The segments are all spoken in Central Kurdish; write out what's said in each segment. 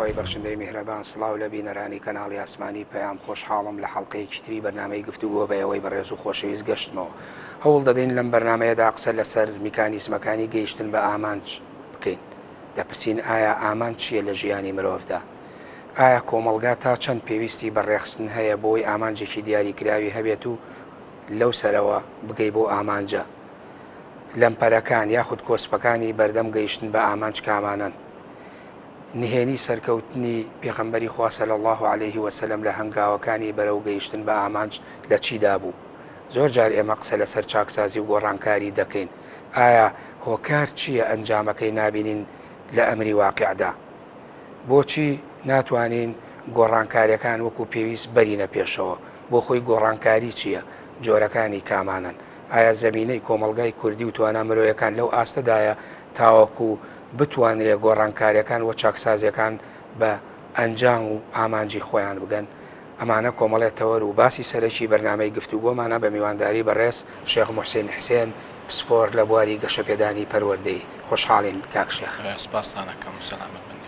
خوای بەخشندەی میهرەبان سڵاو لە بینەرانی کەناڵی ئاسمانی پەیام خۆشحاڵم لە حەڵقەیەکی تری بەرنامەی گفتوگۆ بە ئێوەی بەڕێز و خۆشەویست گەشتمەوە هەوڵ دەدەین لەم بەرنامەیەدا قسە لەسەر میکانیزمەکانی گەیشتن بە ئامانج بکەین دەپرسین ئایا ئامانج چییە لە ژیانی مرۆڤدا ئایا کۆمەڵگا تا چەند پێویستی بە ڕێخستن هەیە بۆی ئامانجێکی دیاریکراوی هەبێت و لەو سەرەوە بگەی بۆ ئامانجە لەمپەرەکان یاخود کۆسپەکانی بەردەم گەیشتن بە ئامانج کامانەن؟ نهێنی سەرکەوتنی پێغەمبەری خوا صلی اللە علیه وسلم لە هەنگاوەکانی بەرەو گەیشتن بە ئامانج لە چیدا بوو؟ زۆر جار ئێمە قسە لەسەر چاکسازی و گۆڕانکاری دەکەین، ئایا هۆکار چییە ئەنجامەکەی نابینین لە ئەمری واقیعدا؟ بۆچی ناتوانین گۆڕانکاریەکان وەکو پێویست بەرینە پێشەوە؟ بۆ خۆی گۆڕانکاری چییە؟ جۆرەکانی کامانەن؟ ئایا زەمینەی کۆمەڵگای کوردی و توانا مرۆیەکان لەو ئاستەدایە تاوەکو بتوانرێ گۆڕانکاریەکان و چاکسازیەکان بە ئەنجام و ئامانجی خۆیان بگەن؟ ئەمانە کۆمەڵێ تەوەر و باسی سەرەکی بەرنامەی گفتوگۆمانە بە میوانداری بەڕێز شێخ موحسین حسێن پسپۆر لە بواری گەشەپێدانی پەروەردەیی. خۆشحاڵین کاک شێخ. سپاستان ئەکەم سەلامەت بن.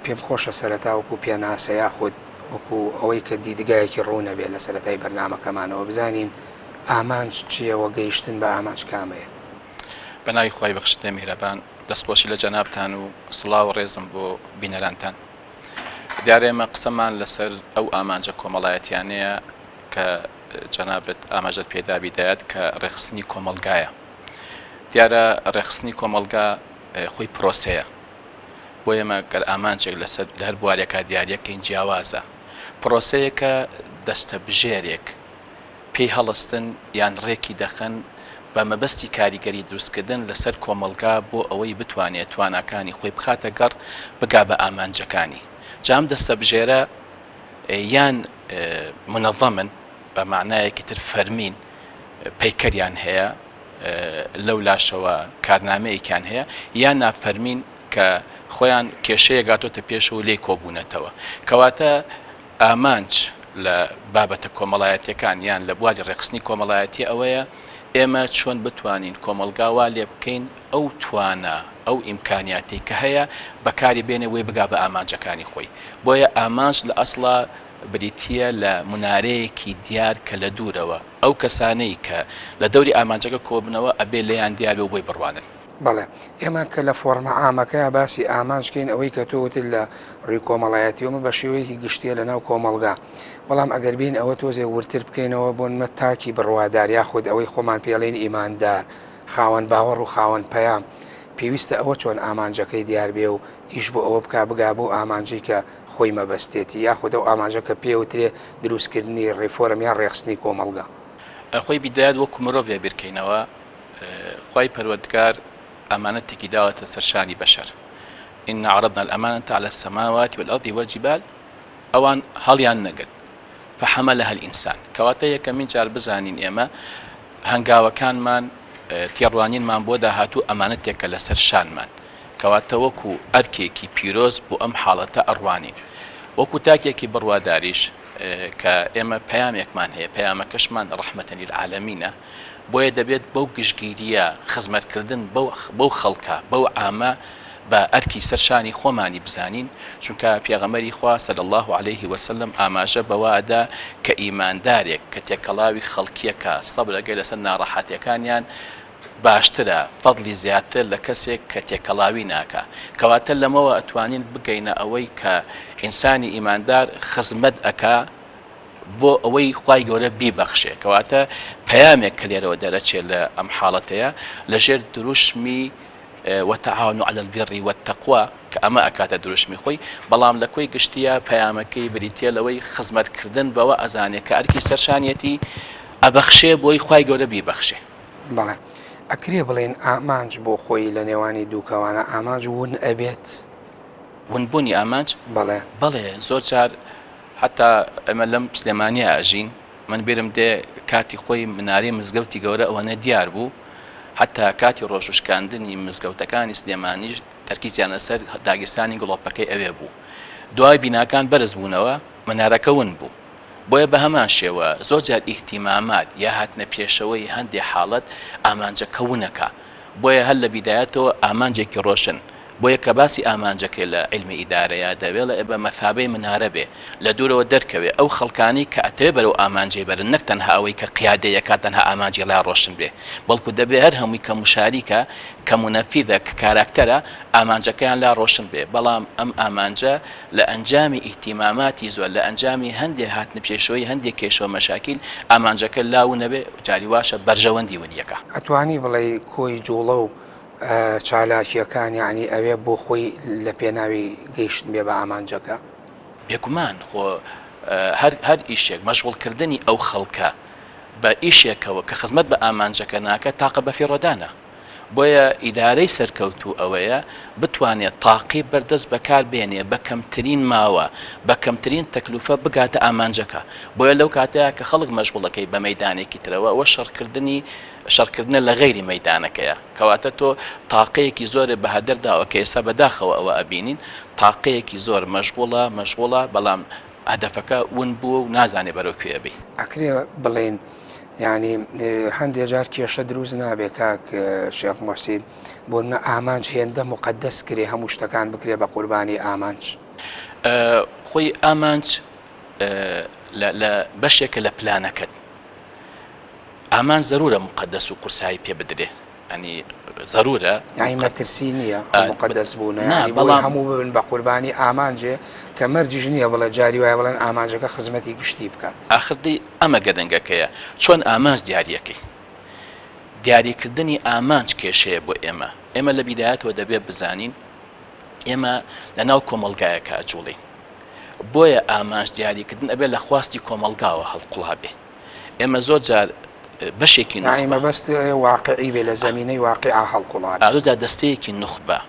پێم خۆشە سەرەتا وەکو پێناسە یاخود وەکو ئەوەی کە دیدگایەکی ڕوونە بێ لە سەرەتای بەرنامەکەمانەوە بزانین ئامانج چییە و گەیشتن بە ئامانج کامەیە؟ بە ناوی خوای بەخشندەی میهرەبان، دەستخۆشی لە جەنابتان و سڵاو و ڕێزم بۆ بینەرانتان. دیارە ئێمە قسەمان لەسەر ئەو ئامانجە کۆمەڵایەتیانەیە کە جەنابت ئاماژەت پێدا بیدایەت کە ڕێکخستنی کۆمەڵگایە. دیارە ڕێکخستنی کۆمەڵگا خۆی پرۆسەیە. بۆ ئێمە گەر ئامانجێک لەسەر لە هەر بوارێکا دیاریەکەین جیاوازە. پرۆسەیەکە دەستەبژێرێک پێی هەڵستن یان ڕێکی دەخەن بە مەبەستی کاریگەری دروستکردن لەسەر کۆمەڵگا بۆ ئەوەی بتوانێت تواناکانی خۆی بخاتە گەڕ بگا بە ئامانجەکانی. جا ئەم دەستەبژێرە یان مونەزەمن بە مەعنایەکی تر فەرمین پەیکەریان هەیە لەو لاشەوە کارنامەیەکیان هەیە یان نافەرمین کە خۆیان کێشەیەک هاتۆتە پێشەوە لێی کۆبوونەتەوە. کەواتە ئامانج لە بابەتە کۆمەڵایەتیەکان یان لە بواری ڕێکخستنی کۆمەڵایەتی ئەوەیە ئێمە چۆن بتوانین کۆمەڵگا وا لێ بکەین ئەو توانا ئەو ئیمکانیاتەی کە هەیە بەکاری بێنێ بۆی بگا بە ئامانجەکانی خۆی بۆیە ئامانج لە ئەسڵا بریتیە لە منارەیەکی دیار کە لە دوورەوە ئەو کەسانەی کە لە دەوری ئامانجەکە کۆبنەوە ئەبێ لێیان دیار بێ و بۆی بڕوانن. بەڵێ ئێمە کە لە فۆڕمە عامەکەیا باسی ئامانج کەین ئەوەی کە تۆ وتت لە ڕووی کۆمەڵایەتیەوە ئەمە بە شێوەیەکی گشتیە لە ناو کۆمەڵگا بەڵام ئەگەر بین ئەوە تۆزێ وردتر بکەینەوە بۆ نمە تاکی بڕوادار یاخود ئەوەی خۆمان پێڵین ئیماندار خاوەن باوەڕ و خاوەن پەیام پێویستە ئەوە چۆن ئامانجەکەی دیار بێ و ئیش بۆ ئەوە بکا بگا بەو ئامانجەی کە خۆی مەبەستێتی یاخود ئەو ئامانجە کە پێوترێ دروستکردنی ڕیفۆرم یان ڕێخستنی کۆمەڵگا. خۆی بیدایەت وەکو مرۆڤێ بیرکەینەوە خوای پەروەردگار ئەمانەتێکی داوەتە سەر شانی بەشەر، انا عرضنا الامانە علی السماوات والارض والجبال، ئەوان هەڵیان نەگرت، فحملها الانسان، کەواتە یەکەمین جار بزانین ئێمە هەنگاوەکانمان تێڕوانینمان بۆ داهاتوو ئەمانەتێکە لەسەر شانمان، کەواتە وەکو ئەرکێکی پیرۆز بۆ ئەم حاڵەتە ئەڕوانین، وەکو تاکێکی بڕواداریش کە ئێمە پەیامێکمان هەیە، پەیامەکەشمان رحمە للعالمین ە، بۆیە دەبێت بەو گشتگیرییە خزمەتکردن بەو خەڵکە، بەو عامە بە ئەرکی سەر شانی خۆمانی بزانین، چونکە پێغەمبەری خوا صلی اللە علیه وسلم ئاماژە بەوە ئەدا کە ئیماندارێک کە تێکەڵاوی خەڵکیەکە سەبرەکەی لەسەر ناڕەحەتیەکانیان باشترە فەزڵی زیاتر لە کەسێک کە تێکەڵاوی ناکا، کەواتە لەمەوە ئەتوانین بگەینە ئەوەی کە ئینسانی ئیماندار خزمەت ئەکا بۆ ئەوەی خوای گەورە بیبەخشێ کەواتە پەیامێک کە لێرەوە دەرەچێ لە ئەم حاڵەتەیە لەژێر دروشمی وتعاونوا علی البر والتقوی کە ئەمە ئەکاتە دروشمی خۆی بەڵام لە کۆی گشتیە پەیامەکەی بریتیە لەوەی خزمەتکردن بەوە ئەزانێ کە ئەرکی سەرشانیەتی ئەبەخشێ بۆی خوای گەورە بیبەخشێ. بەڵێ ئەکرێ بڵێین ئامانج بۆ خۆی لە نێوانی دووکەوانە ئامانج ون ئەبێت؟ ونبوونی ئامانج؟ بەڵێ. بەڵێ زۆر جار حەتا ئێمە لەم سلێمانیە ئەژین من بیرم دێ کاتی خۆی منارەی مزگەوتی گەورە ئەوەنە دیار بوو حەتا کاتی ڕۆژوشکاندنی مزگەوتەکانی سلێمانیش تەرکیزیان لەسەر داگیرسانی گڵۆپەکەی ئەوێ بوو دوای بیناکان بەرز بوونەوە منارەکە ون بوو بۆیە بە هەمان شێوە زۆر جار ئیهتیمامات یا هاتنە پێشەوەی هەندێ حاڵەت ئامانجەکە ونەکا بۆیە هەر لە بیدایەتەوە ئامانجێکی ڕۆشن. بۆیە کە باسی ئامانجەکەی لە عیلمی ئیدارەیا دەوێ ڵێ بە مەثابەی منارە بێ لە دوورەوە دەرکەوێ ئەو خەڵکانەی کە ئەتەوێ بەرەو ئامانجەی بەرن نەک تەنها ئەوەی کە قیادەی ئەکا تەنها ئامانجی ڵا ڕۆشن بێ بەڵکو دەبێ هەر هەمووی کە موشاریکە کە مونەفیزە کە کاراکتەرە ئامانجەکەیان لا ڕۆشن بێ بەڵام ئەم ئامانجە لە ئەنجامی ئیهتیماماتی زۆر لە ئەنجامی هەندێ هاتنەپێشەوەی هەندێ کێشەو مەشاکیل ئامانجەکە لا ون ئەبێ جاری واشە بەرژەوەندی ون یەکا. ئەتوانی بڵێی کۆی جوڵە و چالاکییەکان یەعنی ئەوێ بۆ خۆی لە پێناوی گەیشتن بێ بە ئامانجەکە؟ بێگومان خۆ هەر هەر ئیشێک مەشغوڵ کردنی ئەو خەڵکە بە ئیشێکەوە کە خزمەت بە ئامانجەکە ناکا تاقە بەفیڕۆدانە. بۆیە ئیدارەی سەرکەوتوو ئەوەیە بتوانێت تاقی بەردەست بەکار بێنێ بە کەمترین ماوە، بە کەمترین تەکلوفە بگاتە ئامانجەکە. بۆیە لەو کاتەیا کە خەڵک مەشغوڵەکەی بە مەیدانێکی ترەوە، ئەوە شەڕکردنی شەڕکردنە لە غەیری مەیدانەکەیە. کەواتە تۆ تاقەیەکی زۆرت بە هەدەر داوە کە ئێستا بە داخەوە ئەوە ئەبینین تاقەیەکی زۆر مەشغوڵە مەشغوڵە بەڵام هەدەفەکە ون بووە و نازانێ بەرەو کوێ ئەبەی. ئەکرێ بڵێین یانی هەندێ جار کێشە دروست نابێ کاک شێخ موحسین بۆ نمونە ئامانج هێندە موقەدەس کرێ هەموو شتەکان بکرێ بە قوربانی ئامانج. خۆی ئامانج لە بەشێکە لە پلانەکەت. ئامانج زەرورە موقەدەس و قورسایی پێ بدرێ یانی زەرورە. یانی مەترسی نییە ئەو موقەدەس بوونە یانی بۆی هەموو ببن بە قوربانی ئامانجێ کە مەرجیش نییە بڵێ جاری وایە بڵێن ئامانجەکە خزمەتی گشتی بکات. ئاخر دەی ئەمە گرنگەکەیە چۆن ئامانج دیاریەکەی؟ دیاریکردنی ئامانج کێشەیە بۆ ئێمە. ئێمە لە بیدایەتەوە دەبێ بزانین ئێمە لە ناو کۆمەڵگایەکا ئەجوڵێین بۆیە ئامانج دیاریکردن ئەبێ لە خواستی کۆمەڵگاوە هەڵقوڵابێ. ئێمە زۆر جار بەشێکی نوخبە. یانی مەبەست واقعی بێ لە زەمینەی واقیعا هەڵقوڵابێ. زۆر جار دەستەیەکی نوخبە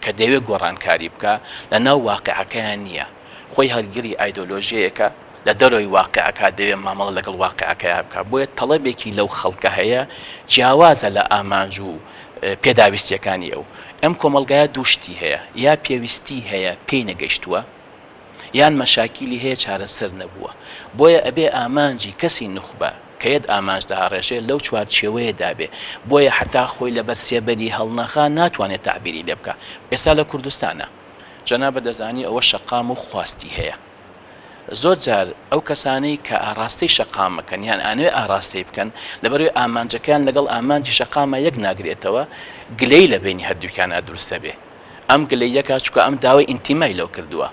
کە دەیەوێ گۆڕانکاری بکا لە ناو واقیعەکەیا نییە، خۆی هەڵگری ئایدۆلۆژیەیەکە لە دەرەوەی واقیعەکە دەیەوێ مامەڵە لەگەڵ واقیعەکەیا بکا، بۆیە تەڵەبێکی لەو خەڵکە هەیە جیاوازە لە ئامانج و پێداویستیەکانی ئەو. ئەم کۆمەڵگایە دوو شتی هەیە، یا پێویستی هەیە پێی نەگەیشتووە، یان مەشاکیلی هەیە چارەسەر نەبووە بۆیە ئەبێ ئامانجی کەسی نوخبە کە یەت ئامانج داڕێژێ لەو چوارچێوەیەدا بێ بۆیە حەتا خۆی لەبەر سێبەری هەڵنەخا ناتوانێ تەعبیری لێ بکا ئێستا لە کوردستانا جەنابت دەزانی ئەوە شەقام و خواستی هەیە زۆر جار ئەو کەسانەی کە ئاڕاستەی شەقامەکەن یان ئانەوێ ئاڕاستەی بکەن لەبەرئەوەی ئامانجەکەیان لەگەڵ ئامانجی شەقاما یەک ناگرێتەوە گلەیی لە بەینی هەردووکیانا دروستەبێ ئەم گلەییەکە چونکە ئەم داوای ئینتیمای لەو کردووە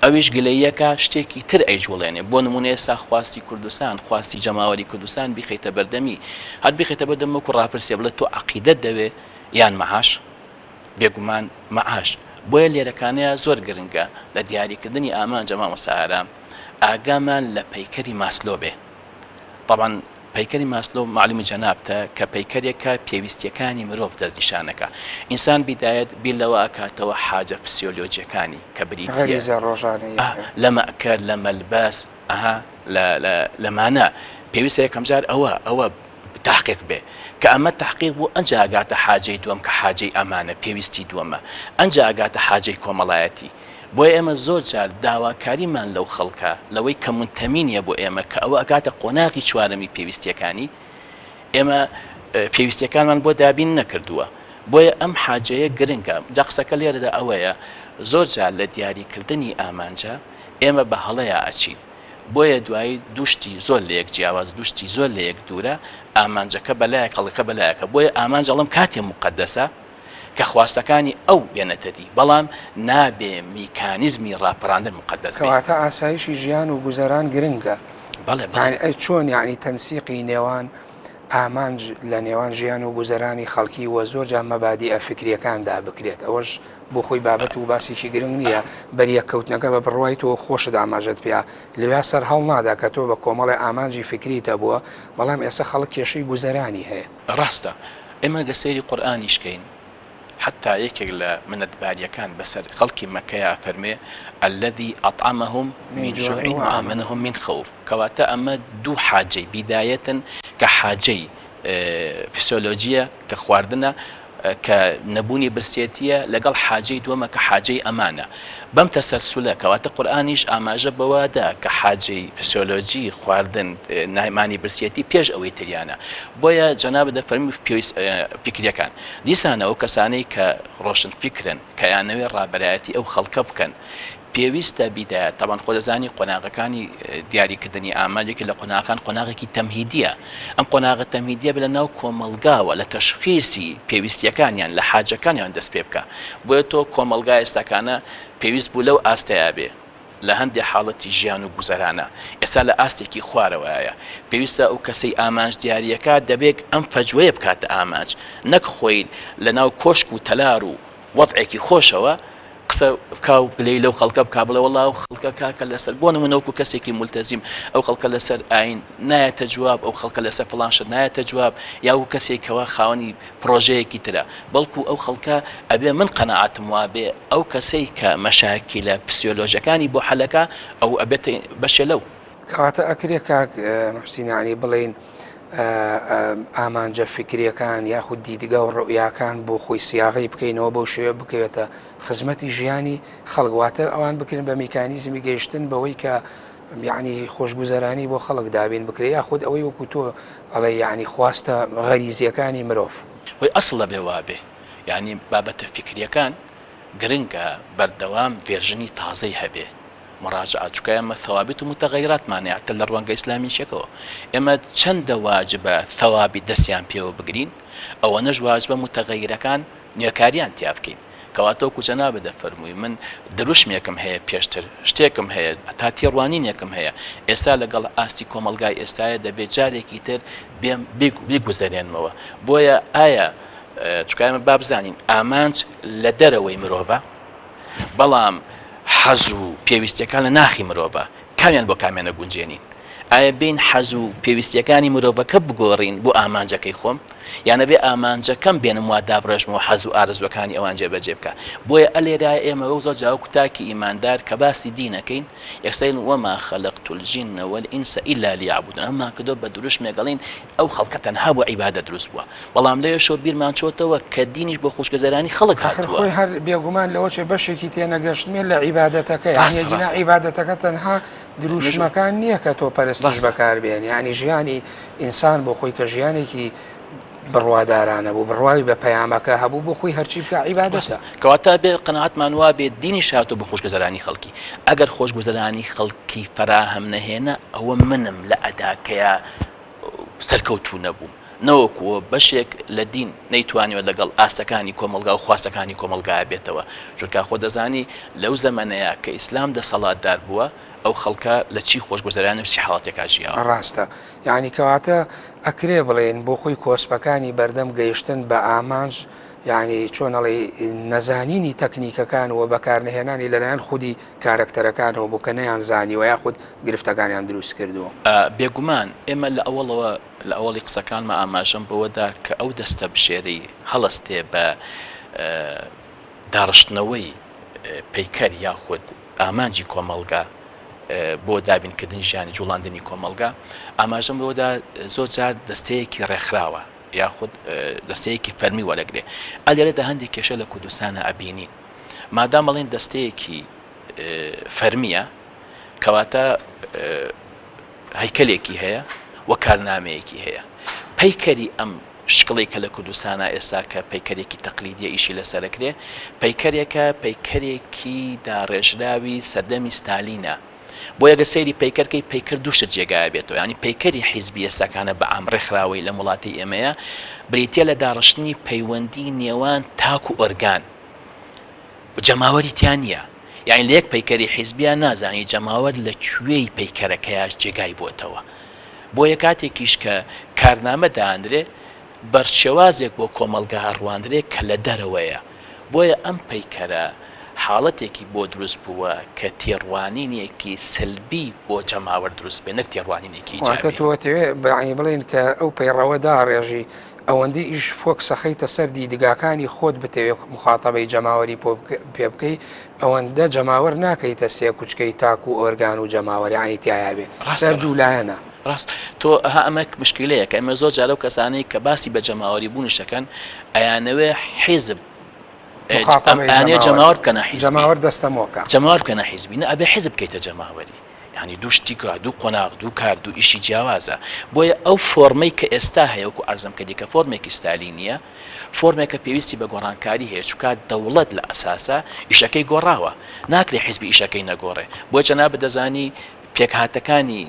ئەویش گلەییەکە شتێکی تر ئەیجوڵێنێ بۆ نمونە ئێستا خواستی کوردستان خواستی جەماوەری کوردستان بیخەیتە بەردەمی هەر بیخەیتە بەردەم وەکو ڕاپرسیە بڵێ تۆ عەقیدەت دەوێ یان مەعاش بێگومان مەعاش بۆیە لێرەکانەیە زۆر گرنگە لە دیاریکردنی ئامانجە مامۆستا ئارام ئاگامان لە پەیکەری ماسلۆ بێ تەبعەن پەیکەری ماسلۆ مەعلومی جەنابتە کە پەیکەرێکە پێویستیەکانی مرۆڤ دەستنیشان ئەکا. ئینسان بیدایەت بیر لەوە ئەکاتەوە حاجە فسیۆلۆجیەکانی کە بریتیە غەریزە ڕۆژانەییەکە. لە مەئکەل، لە مەلبەس، ئەها لە لە لەمانە پێویستە یەکەمجار ئەوە ئەوە تەحقیق بێ. کە ئەمە تەحقیق بوو ئەنجا ئەگاتە حاجەی دووەم کە حاجەی ئەمانە، پێویستی دووەمە. ئەنجا ئەگاتە حاجەی کۆمەڵایەتی. بۆیە ئێمە زۆر جار داواکاریمان لەو خەڵکە، لەوەی کە مونتەمی نیە بۆ ئێمە، کە ئەوە ئەگاتە قۆناغی چوارەمی پێویستیەکانی، ئێمە پێویستیەکانمان بۆ دابین نەکردووە. بۆیە ئەم حاجەیە گرنگە. جا قسەکە لێرەدا ئەوەیە زۆر جار لە دیاریکردنی ئامانجە ئێمە بە هەڵەیا ئەچین. بۆیە دوایی دوو شتی زۆر لەیەک جیاواز، دوو شتی زۆر لەیەک دوورە، ئامانجەکە بەلایەک خەڵکەکە بەلایەکە. بۆیە ئامانج ئەڵێم کاتێ موقەدەسە، کە خواستەکانی ئەو بێنێتە دی، بەڵام نابێ میکانیزمی ڕاپەڕاندن موقەدەس بێ. کەواتە ئاسایشی ژیان و گوزەران گرنگە. بەڵێ بەڵێ. یانی ئەی چۆن یانی تەنسیقی نێوان ئامانج لە نێوان ژیان و گوزەرانی خەڵکی و زۆر جار مەبادیئە فکریەکاندا بکرێت ئەوەش بۆ خۆی بابەت و باسێکی گرنگ نییە بەریەککەوتنەکە بە بڕوای تۆ خۆشت ئاماژەت پێیا لەویا سەر هەڵنادا کە تۆ بە کۆمەڵێ ئامانجی فکریت هەبووە بەڵام ئێستا خەڵک کێشەی گوزەرانی هەیە. ڕاستە ئێمە گەر سەیری قورئانیش کەین حەتتا یەکێک لە منەتباریەکان بەسەر خەڵکی مەککەیا ئەفەرموێ، الذی اطعمهم من جوع وآمنهم من خوف، کەواتە ئەمە دوو حاجەی بیدایەتن کە حاجەی فسیۆلۆجیە کە خواردنە. کە نەبوونی برسێتییە لەگەڵ حاجەی دووەمە کە حاجەی ئەمانە. بەم تەسەلسولە کەواتە قورئانیش ئاماژە بەوە دا کە حاجەی فسیۆلۆجی خواردن نەمانی برسێتی پێش ئەوەی تریانە. بۆیە جەنابت دەفەرمووی پێویست فیکریەکان. دیسانە ئەو کەسانەی کە ڕۆشنفیکرن کە ئەیانەوێ ڕابەرایەتی ئەو خەڵکە بکەن پێویستە بیدایەت، تەبعەن خۆ دەزانی قۆناغەکانی دیاری کردنی ئامانج یەکێ لە قۆناغەکان قۆناغێکی تەمهیدیە، ئەم قۆناغە تەمهیدیە بێ لە ناو کۆمەڵگاوە لە تەشخیسی پێویستیەکانیان لە حاجەکانیان دەست پێ بکا، بۆیە تۆ کۆمەڵگا ئێستاکانە پێویست بوو لەو ئاستەیا بێ لە هەندێ حاڵەتی ژیان و گوزەرانە ئێستا لە ئاستێکی خوارەوەیە، پێویستە ئەو کەسەی ئامانج دیاریەکات دەبێ ئەم فەجوەیە بکاتە ئامانج نەک خۆی لە ناو کۆشک و تەلار و وەزعێکی خۆشەوە قسە بکا و گلەیی لەو خەڵکە بکا بڵێ وەڵا ئەو خەڵکە کاکە لەسەر بۆ نمونە وەکو کەسێکی مولتەزیم ئەو خەڵکە لەسەر ئاین نایەتە جواب ئەو خەڵکە لەسەر فڵان شت نایەتە جواب یا وەکو کەسێک کەوا خاوەنی پڕۆژەیەکی ترە بەڵکو ئەو خەڵکە ئەبێ من قەناعەتم وابێ ئەو کەسەی کە مەشاکیلە فسیۆلۆژەکانی بۆ حەلەکا ئەو ئەبێتە بەشێ لەو کەواتە ئەکرێ کاک موحسین یەعنی بڵێین ئامانجە فیکریەکان یاخود دیدگا و ڕوئیاکان بۆ خۆی سیاغی بکەینەوە بەو شێوە بکەوێتە خزمەتی ژیانی خەڵک واتە ئەوان بکرن بە میکانیزمی گەیشتن بەوەی کە یعنی خۆشگوزەرانی بۆ خەڵک دابین بکرێ یاخود ئەوەی وەکو تۆ ئەڵێ یعنی خواستە غەریزیەکانی مرۆڤ. خۆی ئەسڵ ئەبێ وابێ یعنی بابەتە فیکریەکان گرنگە بەردەوام version ی تازەی هەبێ مراجعە چونکە ئێمە ثوابت و متغیراتمان هەیە حتی لە ڕوانگە ئیسلامییەکەوە ئێمە چەندە واجبە ثوابت دەستیان پێوە بگرین ئەوەنەش واجبە متغیرەکان نوێکاریان تیا بکەین کەواتە وەکو جەنابت دەفەرمووی من دروشمێکم هەیە پێشتر شتێکم هەیە تا تێڕوانینێکم هەیە ئێستا لەگەڵ ئاستی کۆمەڵگای ئێستاە دەبێت جارێکی تر بێم بیگوزەرێنمەوە بۆیە ئایا چونکە ئێمە با بزانین ئامانج لە دەرەوەی مرۆڤە بەڵام حەز و پێویستیەکان لە ناخی مرۆڤە، کامیان بۆ کامیان ئەگونجێنین؟ ئایا بێین حەز و پێویستیەکانی مرۆڤەکە بگۆڕین بۆ ئامانجەکەی خۆم؟ یان ئەبێ ئامانجەکەم بێنم وا دابڕێژمەوە حەز و ئارەزووەکانی ئەوان جێبەجێ بکا؟ بۆیە ئەلێرایە ئێمە وەک زۆر جار وەکو تاکی ئیماندار کە باسی دین ئەکەین یەکسەر وما خلقت الجن والانس الا لیعبدون ئەممان کردووە بە دروشمێک ئەڵێین ئەو خەڵکە تەنها بۆ عیبادەت دروست بووە بەڵام لەوێشەوە بیرمان چۆتەوە کە دینیش بۆ خۆشگەزەرانی خەڵک ئاخر هاتووە. خۆی هەر بێگومان لەوە چێ بەشێکی تێنەگەشتنێ لە عیبادەتەکە یانی ڕاستە ئەگینا ڕاستە عیبادەتەکە تەنها دروشمەکان نییە کە تۆ پەرستش ڕاستە. بەکار بێنی یانی ژیانی ئینسان بۆ خۆی کە ژیانێکی بڕوادارانە بوو بڕوای بە پەیامەکە هەبوو بۆ خۆی هەرچی بکا عیبادەتە. ڕاستە کەواتە ئەبێ قەناعەتمان وابێ دینیش هاتووە بۆ خۆشگەزەرانی خەڵکی ئەگەر خۆشگوزەرانی خەڵکی فەراهەم نەهێنا ئەوە منم لە ئەداکەیا سەرکەوتوو نەبووم نەوەکو بەشێک لە دین نەیتوانیوە لەگەڵ ئاستەکانی کۆمەڵگا و خواستەکانی کۆمەڵگا بێتەوە چونکە خۆ دەزانی لەو زەمەنەیا کە ئیسلام دەسەڵاتدار بووە ئەو خەڵکە لە چی خۆشگوزەرانی و چی حاڵەتێکا ژیاوە. ڕاستە یانی کەواتە ئەکرێ بڵێین بۆ خۆی کۆسپەکانی بەردەم گەیشتن بە ئامانج یانی چۆن ئەڵێی نەزانینی تەکنیکەکان و بەکارنەهێنانی لەلایەن خودی کارەکتەرەکانەوە بوو کە نەیانزانیوە یاخود گرفتەکانیان دروست کردووە. بێگومان ئێمە لە ئەوەڵەوە لە ئەوەڵی قسەکانما ئاماژەم بەوە دا کە ئەو دەستەبژێرەی هەڵەستێ بە داڕشتنەوەی پەیکەر یاخود ئامانجی کۆمەڵگا بۆ دابینکردنی ژیانی جوڵاندنی کۆمەڵگا ئاماژەم بەوە دا زۆر جار دەستەیەکی ڕێکخراوە یاخود دەستەیەکی فەرمی وەرەگرێ ئا لێرەدا هەندێک کێشە لە کوردستانا ئەبینین مادام ئەڵێن دەستەیەکی فەرمیە کەواتە هەیکەلێکی هەیە و کارنامەیەکی هەیە. پەیکەری ئەم شکڵەی کە لە کوردستانا ئێستا کە پەیکەرێکی تەقلیدیە ئیشی لەسەر ئەکرێ، پەیکەرێکە پەیکەرێکی داڕێژراوی سەردەمی ستالینە. بۆیە گەر سەیری پەیکەر کەی پەیکەر دوو شت جێگای ئەبێتەوە یانی پەیکەری حیزبی ئێستاکانە بە عام ڕێکخراوەی لەم وڵاتەی ئێمەیە بریتیە لە داڕشتنی پەیوەندی نێوان تاک و ئۆرگان. جەماوەری تیا نیە یانی لە یەک پەیکەری حیزبیا نازانی جەماوەر لە کوێی پەیکەرەکەیا جێگای بۆتەوە بۆیە کاتێکیش کە کارنامە دانرێ بەرشێوازێک بۆ کۆمەڵگا ئەڕواندرێ کە لە دەرەوەیە بۆیە ئەم پەیکەرە حاڵەتێکی بۆ دروست بووە کە تێڕوانینێکی سلبی بۆ جەماوەر دروست بێ نەک تێڕوانینێکی واتە ئیجابی. تۆ ئەتەوێ یانی بڵێین کە ئەو پەیڕەوە داڕێژی ئەوەندەی ئیش فۆکس ئەخەیتە سەر دیدگاکانی خۆت بتەوێ موخاتەبەی جەماوەری پێ بکەی ئەوەندە جەماوەر ناکەیتە سێکوچکەی تاک و ئۆرگان و جەماوەر یانی تیایا بێ ڕاستە سەر دوو لایەنە. ڕاست تۆ ئەها ئەمە مشکیلەیە کە ئێمە زۆر جار ئەو کەسانەی کە باسی بە جەماوەری بوونیش دەکەن ئەیانەوێ حیزب مخاتەبەی ئەیانەوێ جەماوەر جەماوەر بکەنە حیزبی جەماوەر دەستەمۆکە. جەماوەر بکەنە حیزبی نا ئەبێ حیزب بکەیتە جەماوەری یانی دوو شتی دوو قۆناغ دوو کار دوو ئیشی جیاوازە بۆیە ئەو فۆرمەی کە ئێستا هەیە وەکو عەرزم کردی کە فۆرمێکی ستالینیە فۆرمێکە پێویستی بە گۆڕانکاری هەیە چونکە دەوڵەت لە ئەساسا ئیشەکەی گۆڕاوە ناکرێ حیزبی ئیشەکەی نەگۆڕێ بۆیە جەنابت دەزانی پێکهاتەکانی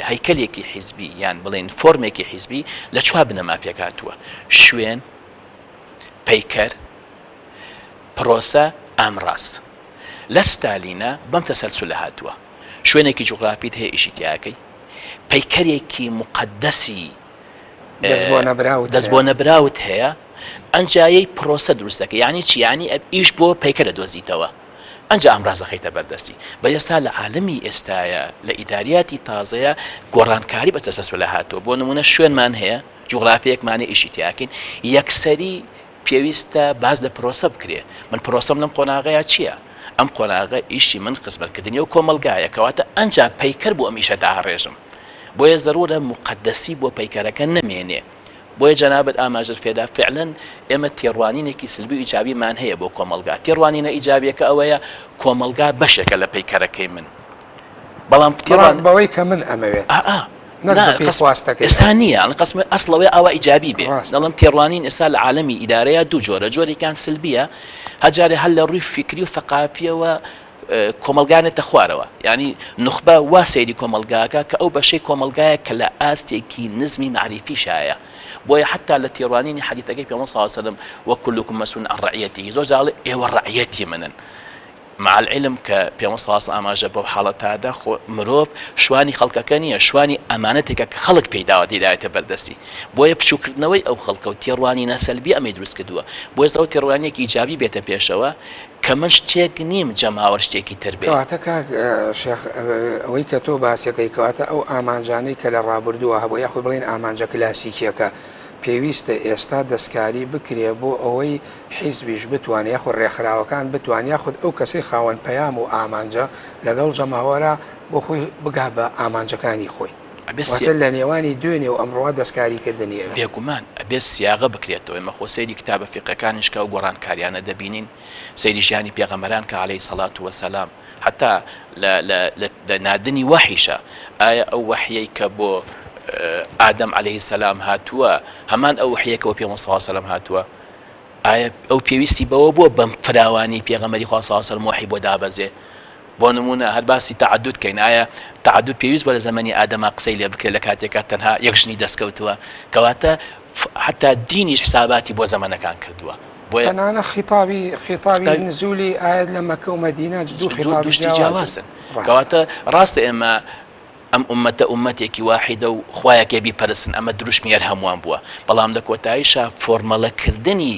هەیکەلێکی حیزبی یان بڵێین فۆرمێکی حیزبی لە چوار بنەما پێکهاتووە، شوێن، پەیکەر، پرۆسە، ئامڕاز. لە ستالینە بەم تەسەلسولە هاتووە. شوێنێکی جوغرافیت هەیە ئیشی تیاکەی، پەیکەرێکی موقەدەسی دەست بۆ نەبراوت دەست بۆ نەبراوت هەیە، ئەنجا یەی پرۆسە دروست دەکەی. یانی چی؟ یانی ئیش بۆ پەیکەر دەدۆزیتەوە. ئەنجا ئامراز دەخەیتە بەردەستی. بە ئێستا لە عالەمی ئێستایە، لە ئیداریاتی تازەیە گۆڕانکاری بە تەسەلسولا هاتووە. بۆ نموونە شوێنمان هەیە، جوغرافیەکمان هەیە ئیشی تیا ئەکەین، یەکسەری پێویستە باس لە پرۆسە بکرێ. من پرۆسەم لەم قۆناغەیا چییە؟ ئەم قۆناغە ئیشی من خزمەتکردنی ئەو کۆمەڵگایە، کەواتە ئەنجا پەیکەر بۆ ئەم ئیشە داڕێژم. بۆیە زەروورە موقەدەسی بۆ پەیکەرەکە نەمێنێ. بۆیە جەنابت ئاماژەت پێدا فعلەن ئێمە تێڕوانینێکی سلبی و ئیجابیمان هەیە بۆ کۆمەڵگا، تێڕوانینە ئیجابیەکە ئەوەیە کۆمەڵگا بەشێکە لە پەیکەرەکەی من، بەڵام بەڵام تێڕوان بەوەی کە من ئەمەوێت ئا ئا نەک نا بەپێی قەس خواستەکەی ئێستا ئەو. نییە ئەڵێ قەسم ئەسڵ ئەوەیە ئاوا ئیجابی بێ ڕاستە. دەڵێم تێڕوانین ئێستا لە عالەمی ئیدارەیا دوو جۆرە جۆرێکیان سلبیە هەر جارێ هەر لە ڕووی فیکری و ثەقافیەوە کۆمەڵگا نێتە خوارەوە یانی نوخبە وا سەیری کۆمەڵگاکە کە ئەو بەشەی کۆمەڵگایە کە لە ئاستێکی نزمی مەعریفیشایە بۆیە حتا لە تێڕوانینی حەدیثەکەی پێغەمبەر صلی اللە علیه وسلم وکلکم مسئول عن رعیته زۆر جار ئەڵێ ئێوە ڕەعیەتی منن مع العلم کە پێغەمبەر صلی اللە علیه وسلم ئاماژە بەو حاڵەتادا خۆ مرۆڤ شوانی خەڵکەکە نییە شوانی ئەمانەتێکە کە خەڵک پێی داوە دیدایەتە بەردەستی بۆیە بچووکردنەوەی ئەو خەڵکە و تێڕوانینە سەلبی ئەمەی دروست کردووە بۆیە ئەو تێڕوانینێکی ئیجابی بێتە پێشەوە کە من شتێک نیم جەماوەر شتێکی تر بێ. کەواتە کاک شێخ ئەوەی کە تۆ باسەکەی کەواتە ئەو ئامانجانەی کە لە ڕابردووە هەبوو یاخود بڵێین ئامانجە کلاسیکیەکە پێویستە ئێستا دەستکاری بکرێ بۆ ئەوەی حیزبیش بتوانێ یاخود ڕێکخراوەکان بتوان یاخود ئەو کەسەی خاوەن پەیام و ئامانجە لەگەڵ جەماوەرا بۆ خۆی بگا بە ئامانجەکانی خۆی. ئەبێ واتە لە نێوانی دوێنێ و ئەمڕۆ دەستکاری کردنی ئەوێت. بێگومان ئەبێ سیاغە بکرێتەوە، ئێمە خۆ سەیری کتابە فیقهەکانیش کە ئەو گۆڕانکاریانە دەبینین، سەیری ژیانی پێغەمبەران کە علیە سەڵات وسلام حەتا لە لە لە ناردنی وەحیشا ئایا ئەو وەحیەی کە بۆ ئادەم علیە سلام هاتووە هەمان ئەو وەحیە کە بۆ پێغەمبەر صلی اللە علیە وسلم هاتووە؟ ئایا ئەو پێویستی بەوە بووە بەم فراوانی پێغەمبەری خوا صلی اللە علیە وسلم وەحی بۆ دابەزێ؟ بۆ نموونە هەر باسی تەعەدود کەین ئایا تەعەدود پێویست بووە لە زەمەنی ئادەما قسەی لێ بکرێت لە کاتێکا تەنها یەک ژنی دەست کەوتووە؟ کەواتە حەتا دینیش حساباتی بۆ زەمەنەکان کردووە بۆیە تەنانە خیتابی خیتابی نزولی ئایەت لە مەکە و مەدینە دوو خیتابی دوو شتی جیاوازن کەواتە ڕاستە ئێمە ئەم ئوممەتە ئوممەتێکی واحیدە و خوایەکێ بیپەرستن ئەمە دروشمی هەر هەمووان بووە بەڵام لە کۆتاییشا فۆرمەڵە کردنی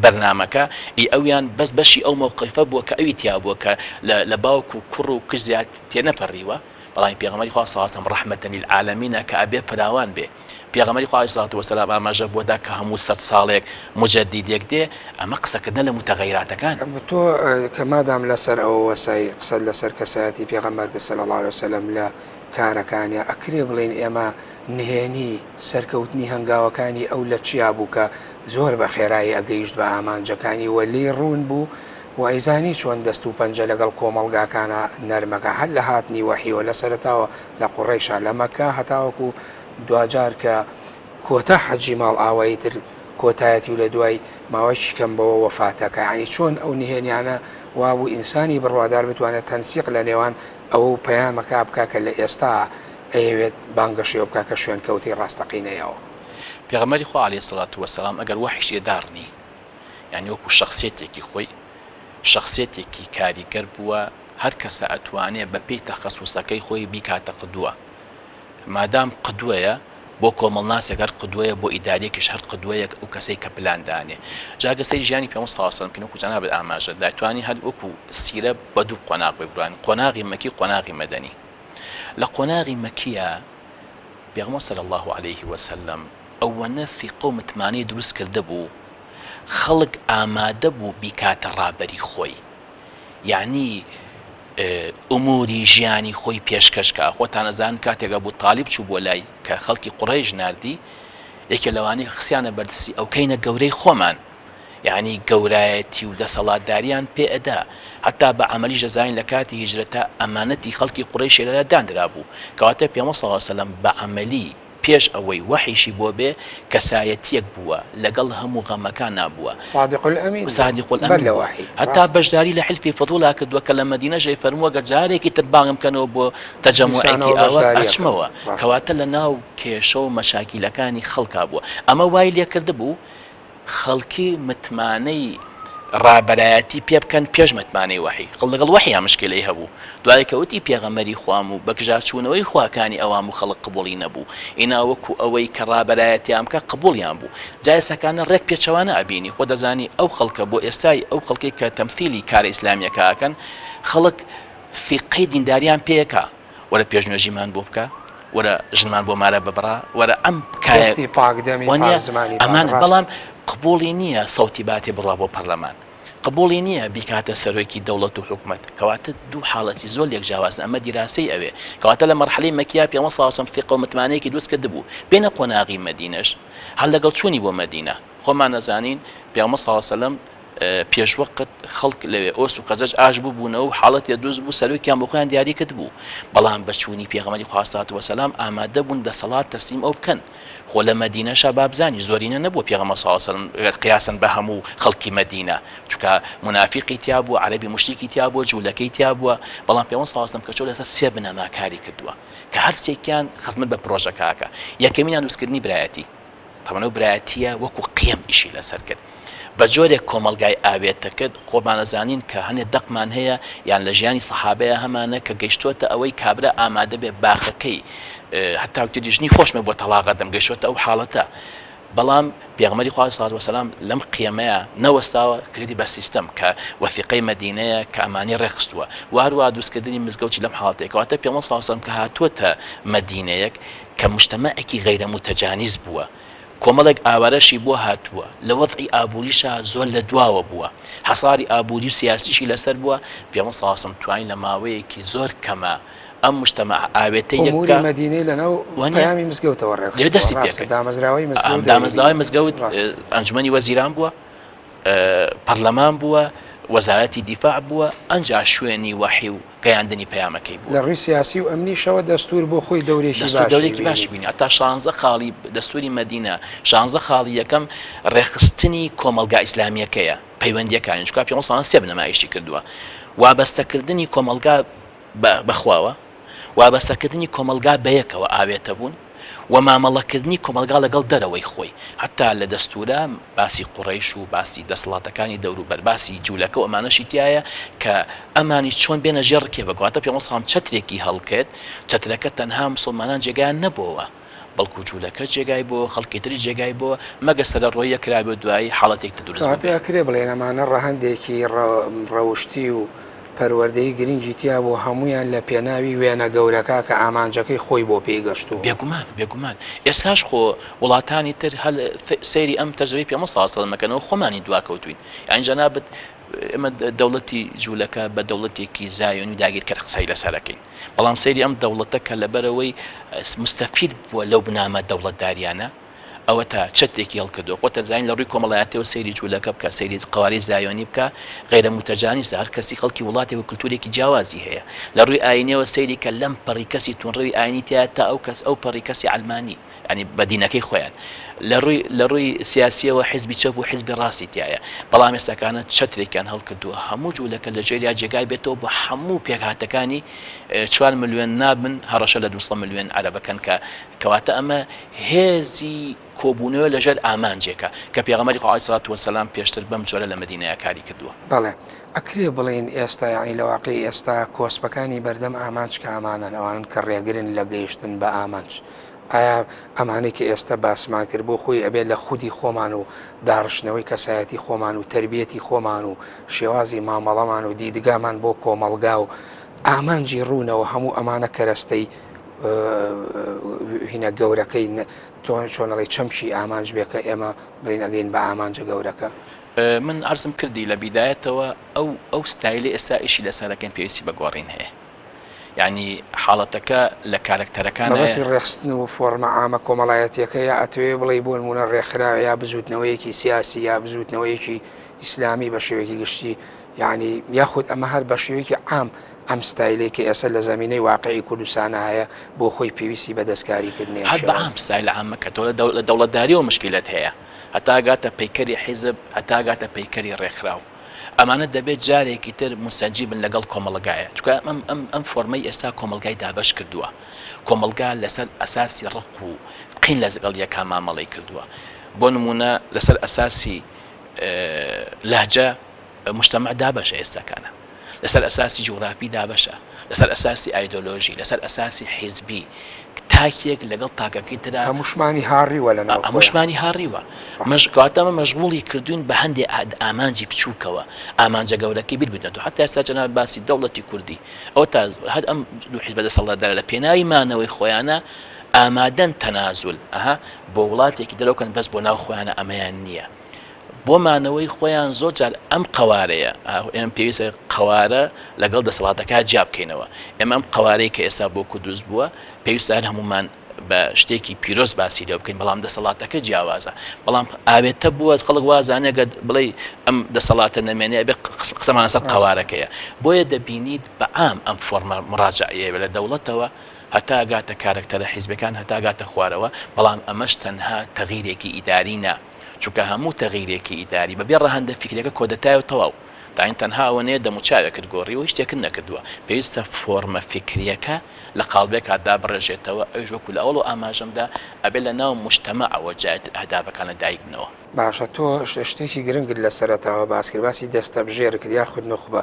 بەرنامەکە ئی ئەویان بەس بەشی ئەو مەوقیفە بووە کە ئەوی تیا بووە کە لە لە باوک و کوڕ و کچ زیاد تێنەپەڕیوە بەڵام پێغەمبەری خوا صلی اللە علیە وسلم رحمە للعالمین ە کە ئەبێ فراوان بێ پێغەمبەری خوا علیە الصلوة والسلام ئاماژە بۆ دا کە هەموو سەد ساڵێک موجەدیدێک دێ ئەمە قسەکردنە لە موتەغەیراتەکان. تۆ کە مادام لەسەر ئەوە وەسای قسەت لەسەر کەسایەتی پێغەمبەر کرد صلی اللە علیە وسلم لە کارەکانیا ئەکرێ بڵێین ئێمە نهێنی سەرکەوتنی هەنگاوەکانی ئەو لە چیا بوو کە زۆر بە خێرایی ئەگەیشت بە ئامانجەکانی و لێی ڕوون بوو و ئەیزانی چۆن دەست و پەنجە لەگەڵ کۆمەڵگاکانا نەرمەکا هەر لە هاتنی وەحیەوە لە سەرەتاوە لە قوڕەیشا لە مەککە هەتاوەکو دواجار کە کۆتا حەجی ماڵئاوایی تر کۆتایەتی و لە دوای ماوەیەکی کەم بەوە وەفاتەکا یانی چۆن ئەو نهێنیانە وابوو ئینسانی بڕوادار بتوانێت تەنسیق لە نێوان ئەوە و پەیامەکە بکا کە لە ئێستا ئەیەوێت بانگەشەی بکا کە شوێنکەوتەی ڕاستەقینەی ئەوە. پێغەمبەری خوا علیە سڵات وسلام ئەگەر وەحیش لێ داڕنی یانی وەکو شەخسیەتێکی خۆی شەخسیەتێکی کاریگەر بووە هەر کەسە ئەتوانێ بە پێی تەخەسوسەکەی خۆی بیکاتە قدوە مادام قدوەیە بۆ کۆمەڵناسێک هەر قدوەیە بۆ ئیداریەکیش هەر قدوەیەک ئەو کەسەی کە پلان دانێ جا گەر سەیری ژیانی پێغەمبەر صلی اللە علیە وسلم بکەین وەکو جەنابت ئاماژەت دا توانی هەر وەکو سیرە بە دوو قۆناغ بگرین قۆناغی مەکی و قۆناغی مەدەنی لە قۆناغی مەکیە پێغەمبەر صلی اللە علیه وسلم ئەوەنە ثیقە و متمانەی دروست کردبوو خەڵک ئامادە بوو بیکاتە ڕابەری خۆی یەعنی. ئوموری ژیانی خۆی پێشکەش کا. خۆتان ئەزانن کاتێک ئەبو تالیب چوو بۆ لای کە خەڵکی قوڕەیش ناردی، یەکێ لەوانەی کە خستیانە بەردەستی ئەوکەینە گەورەی خۆمان، یانی گەورایەتی و دەسەڵاتداریان پێ ئەدا. هەتا بە عەمەلیش دەزانین لە کاتی هیجرەتا ئەمانەتی خەڵکی قوڕەیشی لەلا داندرابوو. کەواتە پێغەمبەر صلی اللە علیە وسلم بە عەمەلی پێش ئەوەی وەحیشی بۆ بێ کەسایەتیەک بووە لەگەڵ هەموو غەمەکانا بووە. صادق الامین بووە صادق بەر الامین لە بووە. وەحی. هەتا ڕاستە. بەشداری لە حلفی فضولا کردووە کە لە مەدینەش ئەیفەرموو ئەگەر جارێکی تر بانگم کەنەوە بۆ تەجەموعێکی دیسانەوە ئاوا بەشداری ئەکەم. ئەچمەوە. ڕاستە. کەواتە لە ناو کێشە و مەشاکیلەکانی خەڵکا بووە. ئەمە وای لێکردبوو خەڵکی متمانەی ڕابەرایەتی پێ بکەن پێش متمانەی وەحی، خەڵک لەگەڵ وەحیا مشکیلەی هەبوو، دوای کە وتی پێغەمبەری خوام و بەگژاچوونەوەی خواکانی ئەوام و خەڵک قبوڵی نەبوو، ئینا وەکو ئەوەی کە ڕابەرایەتیان بکا قبوڵیان بوو، جا ئێستاکانە ڕێک پێچەوانە ئەبینی، خۆ دەزانی ئەو خەڵکە بۆ ئێستای ئەو خەڵکەی کە تەمسیلی کارە ئیسلامیەکە ئەکەن خەڵک فیقەی دینداریان پێ ئەکا، وەرە پێشنوێژیمان بۆ بکە، وەرە ژنمان بۆ مارە ببڕە، وەرە ئەم کایە دەستی پاک دەمی وانیە پاک زمانی پاک ئەمانە، ڕاستە. بەڵام قبوڵی نییە سەوتی باتێ بڕوا بۆ پەرلەمان، قبوڵی نییە بیکاتە سەرۆکی دەوڵەت و حکومەت، کەواتە دوو حاڵەتی زۆر لێک جیاوازن، ئەمە دیراسەی ئەوێ، کەواتە لە مەرحەلەی مەکییا پێغەمبەر صلی اللە علیە وسلم ثیقە و متمانەیەکی دروست کردبوو، بێنە قۆناغی مەدینەش هەر لەگەڵ چوونی بۆ مەدینە، خۆمان ئەزانین پێغەمبەر صلی اللە علیە وسلم پێشوەقت خەڵک لەوێ ئۆس و خەزرەج ئاش ببوونەوە و حاڵەتێ دروست بوو سەرۆکیان بۆ خۆیان دیاری کردبوو، بەڵام بە چوونی پێغەمبەری خوا سڵات وسلام ئامادە بوون دەسەڵات تەسلیم ئەو بکەن، خۆ لە مەدینەشا با بزانی زۆرینە نەبووە پێغەمبەر صلی اللە علیە وسلم قیاسەن بە هەموو خەڵکی مەدینە، چونکە مونافیقی تیا بووە، عەرەبی موشریکی تیا بووە، جوولەکەی تیا بووە، بەڵام پێغەمبەر صلی اللە علیە وسلم کە چووە لەسەر سێ بنەما کاری کردووە کە هەرسێکیان خزمەت بە پرۆژەکە ئەکا، یەکەمینیان دروستکردنی برایەتی. تەبعەن ئەو برایەتییە وەکو قیەم ئیشی لەسەر کرد. بە جۆرێک کۆمەڵگای ئاوێتە کرد، خۆمان ئەزانین کە هەنێ دەقمان هەیە یان لە ژیانی سەحابەیا هەمانە کە گەیشتۆتە ئەوەی کابرا ئامادە بێ باخەکەی هەتا وتیدی ژنی خۆشمە بۆ تەڵاق ئەدەم گەیشتۆتە ئەو حاڵەتە. بەڵام پێغەمبەری خوا صلوات وسلام لەم قیەمەیا نەوەستاوە کردی بە سیستەم کە وەثیقەی مەدینەیە کە ئەمانی ڕێکخستووە و هەروەها دروستکردنی مزگەوتی لەم حاڵەتەیە کەواتە پێغەمبەر صلی اللە علیه وسلم کە هاتووەتە مەدینەیەک کە موجتەمەعێکی غەیرە موتەجانیس بووە، کۆمەڵێک ئاوارەشی بۆ هاتووە، لە وەزعی ئابووریشا زۆر لە دواوە بووە، حەساری ئابووری و سیاسیشی لەسەر بووە، پێغەمبەر صلی اللە علیە وسلم توانی لە ماوەیەکی زۆر کەما ئەم موجتەمەعە ئاوێتەی یەک ئوموری بکا، مەدینەی لەناو وانیە؟ پەیامی مزگەوتەوە لەوێ ڕێکخستووە، دەستی پێ ڕاستە، کرد. دامەزراوەی مزگەوت دامەزراوەی دەوری مزگەوت ڕاستە. ئەنجومەنی وەزیران بووە، پەرلەمان بووە، وەزارەتی دیفاع بووە، ئەنجا شوێنی وەحی و گەیاندنی پەیامەکەی لە بووە. ڕووی سیاسی و ئەمنیشەوە دەستوور بۆ خۆی دەورێکی دەستوور باشی دەورێکی باشی بینی. بینی. هەتا شانزە خاڵی دەستووری مەدینە، شانزە خاڵی یەکەم ڕێکخستنی کۆمەڵگا ئیسلامییەکەیە، پەیوەندییەکانی، چونکە پێغەمبەر صلی اللە علیە و سلم سێ بنەما ئیشی کردووە، وابەستەکردنی کۆمەڵگا بە خواوە، وابەستەکردنی کۆمەڵگا بەیەکەوە، ئاوێتەبوون، و مامەڵەکردنی کۆمەڵگا لەگەڵ دەرەوەی خۆی، هەتا لە دەستوورا باسی قوڕەیش و باسی دەسەڵاتەکانی دەوروبەر، باسی جوولەکە و ئەمانەشی تیایە کە ئەمانیش چۆن بێنە ژێر ڕکێفەکە، واتە پێغەمبەر صلی اللە علیە و سلم چەترێکی هەڵکرد، چەترەکە تەنها موسڵمانان جێگایان نەبۆوە، بەڵکو جوولەکە جێگای بۆوە، خەڵکی تریش جێگای بۆوە، مەگەر سەرەڕۆییەک کرابێ و دوایی حاڵەتێک تر دروست کەواتە بووبێ. ئەکرێ بڵێین ئەمانە ڕەهەندێکی ڕەوشتی و پەروەردەیی گرنگی تیا بوو، هەموویان لە پێناوی وێنە گەورەکە کە ئامانجەکەی خۆی بۆ پێی گەشتووە. بێگومان، بێگومان. ئێستاش خۆ وڵاتانی تر هەر سەیری ئەم تەجرەبەی پێغەمبەر صلی اللە علیە وسلم ئەکەنەوە، خۆمانین دواکەوتووین. یانی جەنابت ئێمە دەوڵەتی جوولەکە بە دەوڵەتێکی زایۆنی و داگیرکەر قسەی لەسەر ئەکەین. بەڵام سەیری ئەم دەوڵەتە کە لەبەرئەوەی موستەفید بووە لەو بنامە دەوڵەتداریانە، ئەوەتا چەترێکی هەڵکردووە، خۆت ئەزانی لە ڕووی کۆمەڵایەتیەوە سەیری جوولەکە بکە، سەیری قەوارەی زایۆنی بکە، غەیرە موتەجانیسە، هەر کەسی خەڵکی وڵاتێک و کلتورێکی جیاوازی هەیە. لە ڕووی ئایینیەوە سەیری کە لەم پەڕی کەسی توندڕەوی ئایینی تیایە تا ئەو کەس ئەو پەڕی کەسی عەلمانی، یانی بە دینەکەی خۆیان. لە ڕووی لە ڕووی سیاسیەوە حیزبی چەپ و حیزبی ڕاستی تیایە. بەڵام ئێستاکانە چەترێکیان هەڵکردووە هەموو جوولەکە لە ژێریا جێگای بێتەوە بۆ هەموو پێکهاتەکانی چوار ملیۆن نابن هەڕەشە لە 200 ملیۆن عەرەبەکەن کە کەواتە ئەمە هێزی کۆبوونەوە لەژێر ئامانجێکە کە پێغەمبەری خوا علیە سڵات وسلام پێشتر بەم جۆرە لە مەدینەیا کاری کردووە. بەڵێ ئەکرێ بڵێین ئێستا یانی لە واقعی ئێستا کۆسپەکانی بەردەم ئامانج کامانەن ئەوانەن کە ڕێگرن لە گەیشتن بە ئامانج؟ ئایا ئەمانەی کە ئێستا باسمان کرد بۆ خۆی ئەبێ لە خودی خۆمان و داڕشتنەوەی کەسایەتی خۆمان و تەربیەتی خۆمان و شێوازی مامەڵەمان و دیدگامان بۆ کۆمەڵگا و ئامانجی ڕوونەوە هەموو ئەمانە کەرەستەی هینە گەورەکەی تۆ چۆن ئەڵێی چەمکی ئامانج بێ کە ئێمە بڵێین ئەگەین بە ئامانجە گەورەکە؟ من عەرزم کردی لە بیدایەتەوە ئەو ئەو ستایلەی ئێستا ئیشی لەسەر ئەکەین پێویستی بە گۆڕین هەیە. یانی حاڵەتەکە لە کارەکتەرەکان مەبەستی ڕێخستن و فۆڕمە عامە کۆمەڵایەتیەکە یا ئەتەوێ بڵێی بۆ نمونە ڕێکخراوە یا بزوتنەوەیەکی سیاسی یا بزوتنەوەیەکی ئیسلامی بە شێوەیەکی گشتی یعنی یاخود ئەمە هەر بە شێوەیەکی عام ئەم ستایلەی کە ئێستا لە زمینەی واقعی کوردستانە هەیە بۆ خۆی پێویستی بە دەستکاریکردنی هەر بە عام ستایل عامەکە تۆ لە دەوڵەتداریەوە مشکیلەت هەیە هەتا گاتە پەیکەری حیزب هەتا گاتە پەیکەری ڕێکخراو ئەمانە دەبێت جارێکی تر مونسەجی بن لەگەڵ کۆمەڵگایە چونکە ئەم ئەم ئەم فۆرمەی ئێستا کۆمەڵگای دابەش کردووە کۆمەڵگا لەسەر ئەساسی ڕق و قین لەگەڵ یەکا مامەڵەی کردووە بۆ نموونە لەسەر ئەساسی لەهجە مجتمع دابەشە ئێستاکانە لەسەر ئەساسی جوگرافی دابەشە، لەسەر ئەساسی ئایدۆلۆژی، لەسەر ئەساسی حیزبی، تاکێک لەگەڵ تاکەکەی ترا هەمووشمانی هاڕیوە لە ناو خۆیان. هەمووشمانی هاڕیوە. مەش کەواتە ئەمە مەشغوڵی کردووین بە هەندێ ئامانجی بچووکەوە، ئامانجە گەورەکەی بیر بردنەوە. حەتا ئێستا جەنابت باسی دەوڵەتی کوردی، ئەوەتا هەر ئەم دوو حیزبە دەسەڵاتدارە لە پێناوی مانەوەی خۆیانە ئامادەن تەنازول ئەها بۆ وڵاتێکی دەرەوە کەن بەس بۆ ناو خۆیانە ئەمەیان نییە. بۆ مانەوەی خۆیان زۆر جار ئەم قەوارەیە ئێمە پێویستە قەوارە لەگەڵ دەسەڵاتەکە جیا بکەینەوە ئێمە ئەم قەوارەی کە ئێستا بۆ کوردوس بووە پێویستە هەر هەمومان بە شتێکی پیرۆز باسی لێ بکەین بەڵام دەسەڵاتەکە جیاوازە بەڵام ئاوێتە بووە خەڵک وازانێ گەر بڵێ ئەم دەسەڵاتە نەمێنێ ئەبێ قسەمان لەسەر قەوارەکەیە بۆیە دەبینیت بە عام ئەم فۆرمە مڕاجعەیە لە دەوڵەتەوە هەتا گاتە کارەکتەرە حیزبەکان هەتا گاتە خوارەوە بەڵام ئەمەش تەنها تەغیرێکی ئیداری نا چونکە هەموو تەغیرێکی ئیداری بەبێ ڕەهەندە فیکریەکە کۆدەتایە و تەواو. داین تەنها ئەوەنەیە دەموچاوێکت گۆڕیوە هیچ شتێکت نەکردووە. پێویستە فۆرمە فیکریەکە لە قاڵبێکا دابڕێژێتەوە ئەویش وەکو لە ئەوەڵەوە ئاماژەم دا ئەبێ لە ناو موجتەمەعەوە جارێتر ئەهدافەکان لە دایک بنەوە. باشە تۆ شتێکی گرنگت لە سەرەتاوە باس کرد باسی دەستەبژێر کرد یاخود نوخبە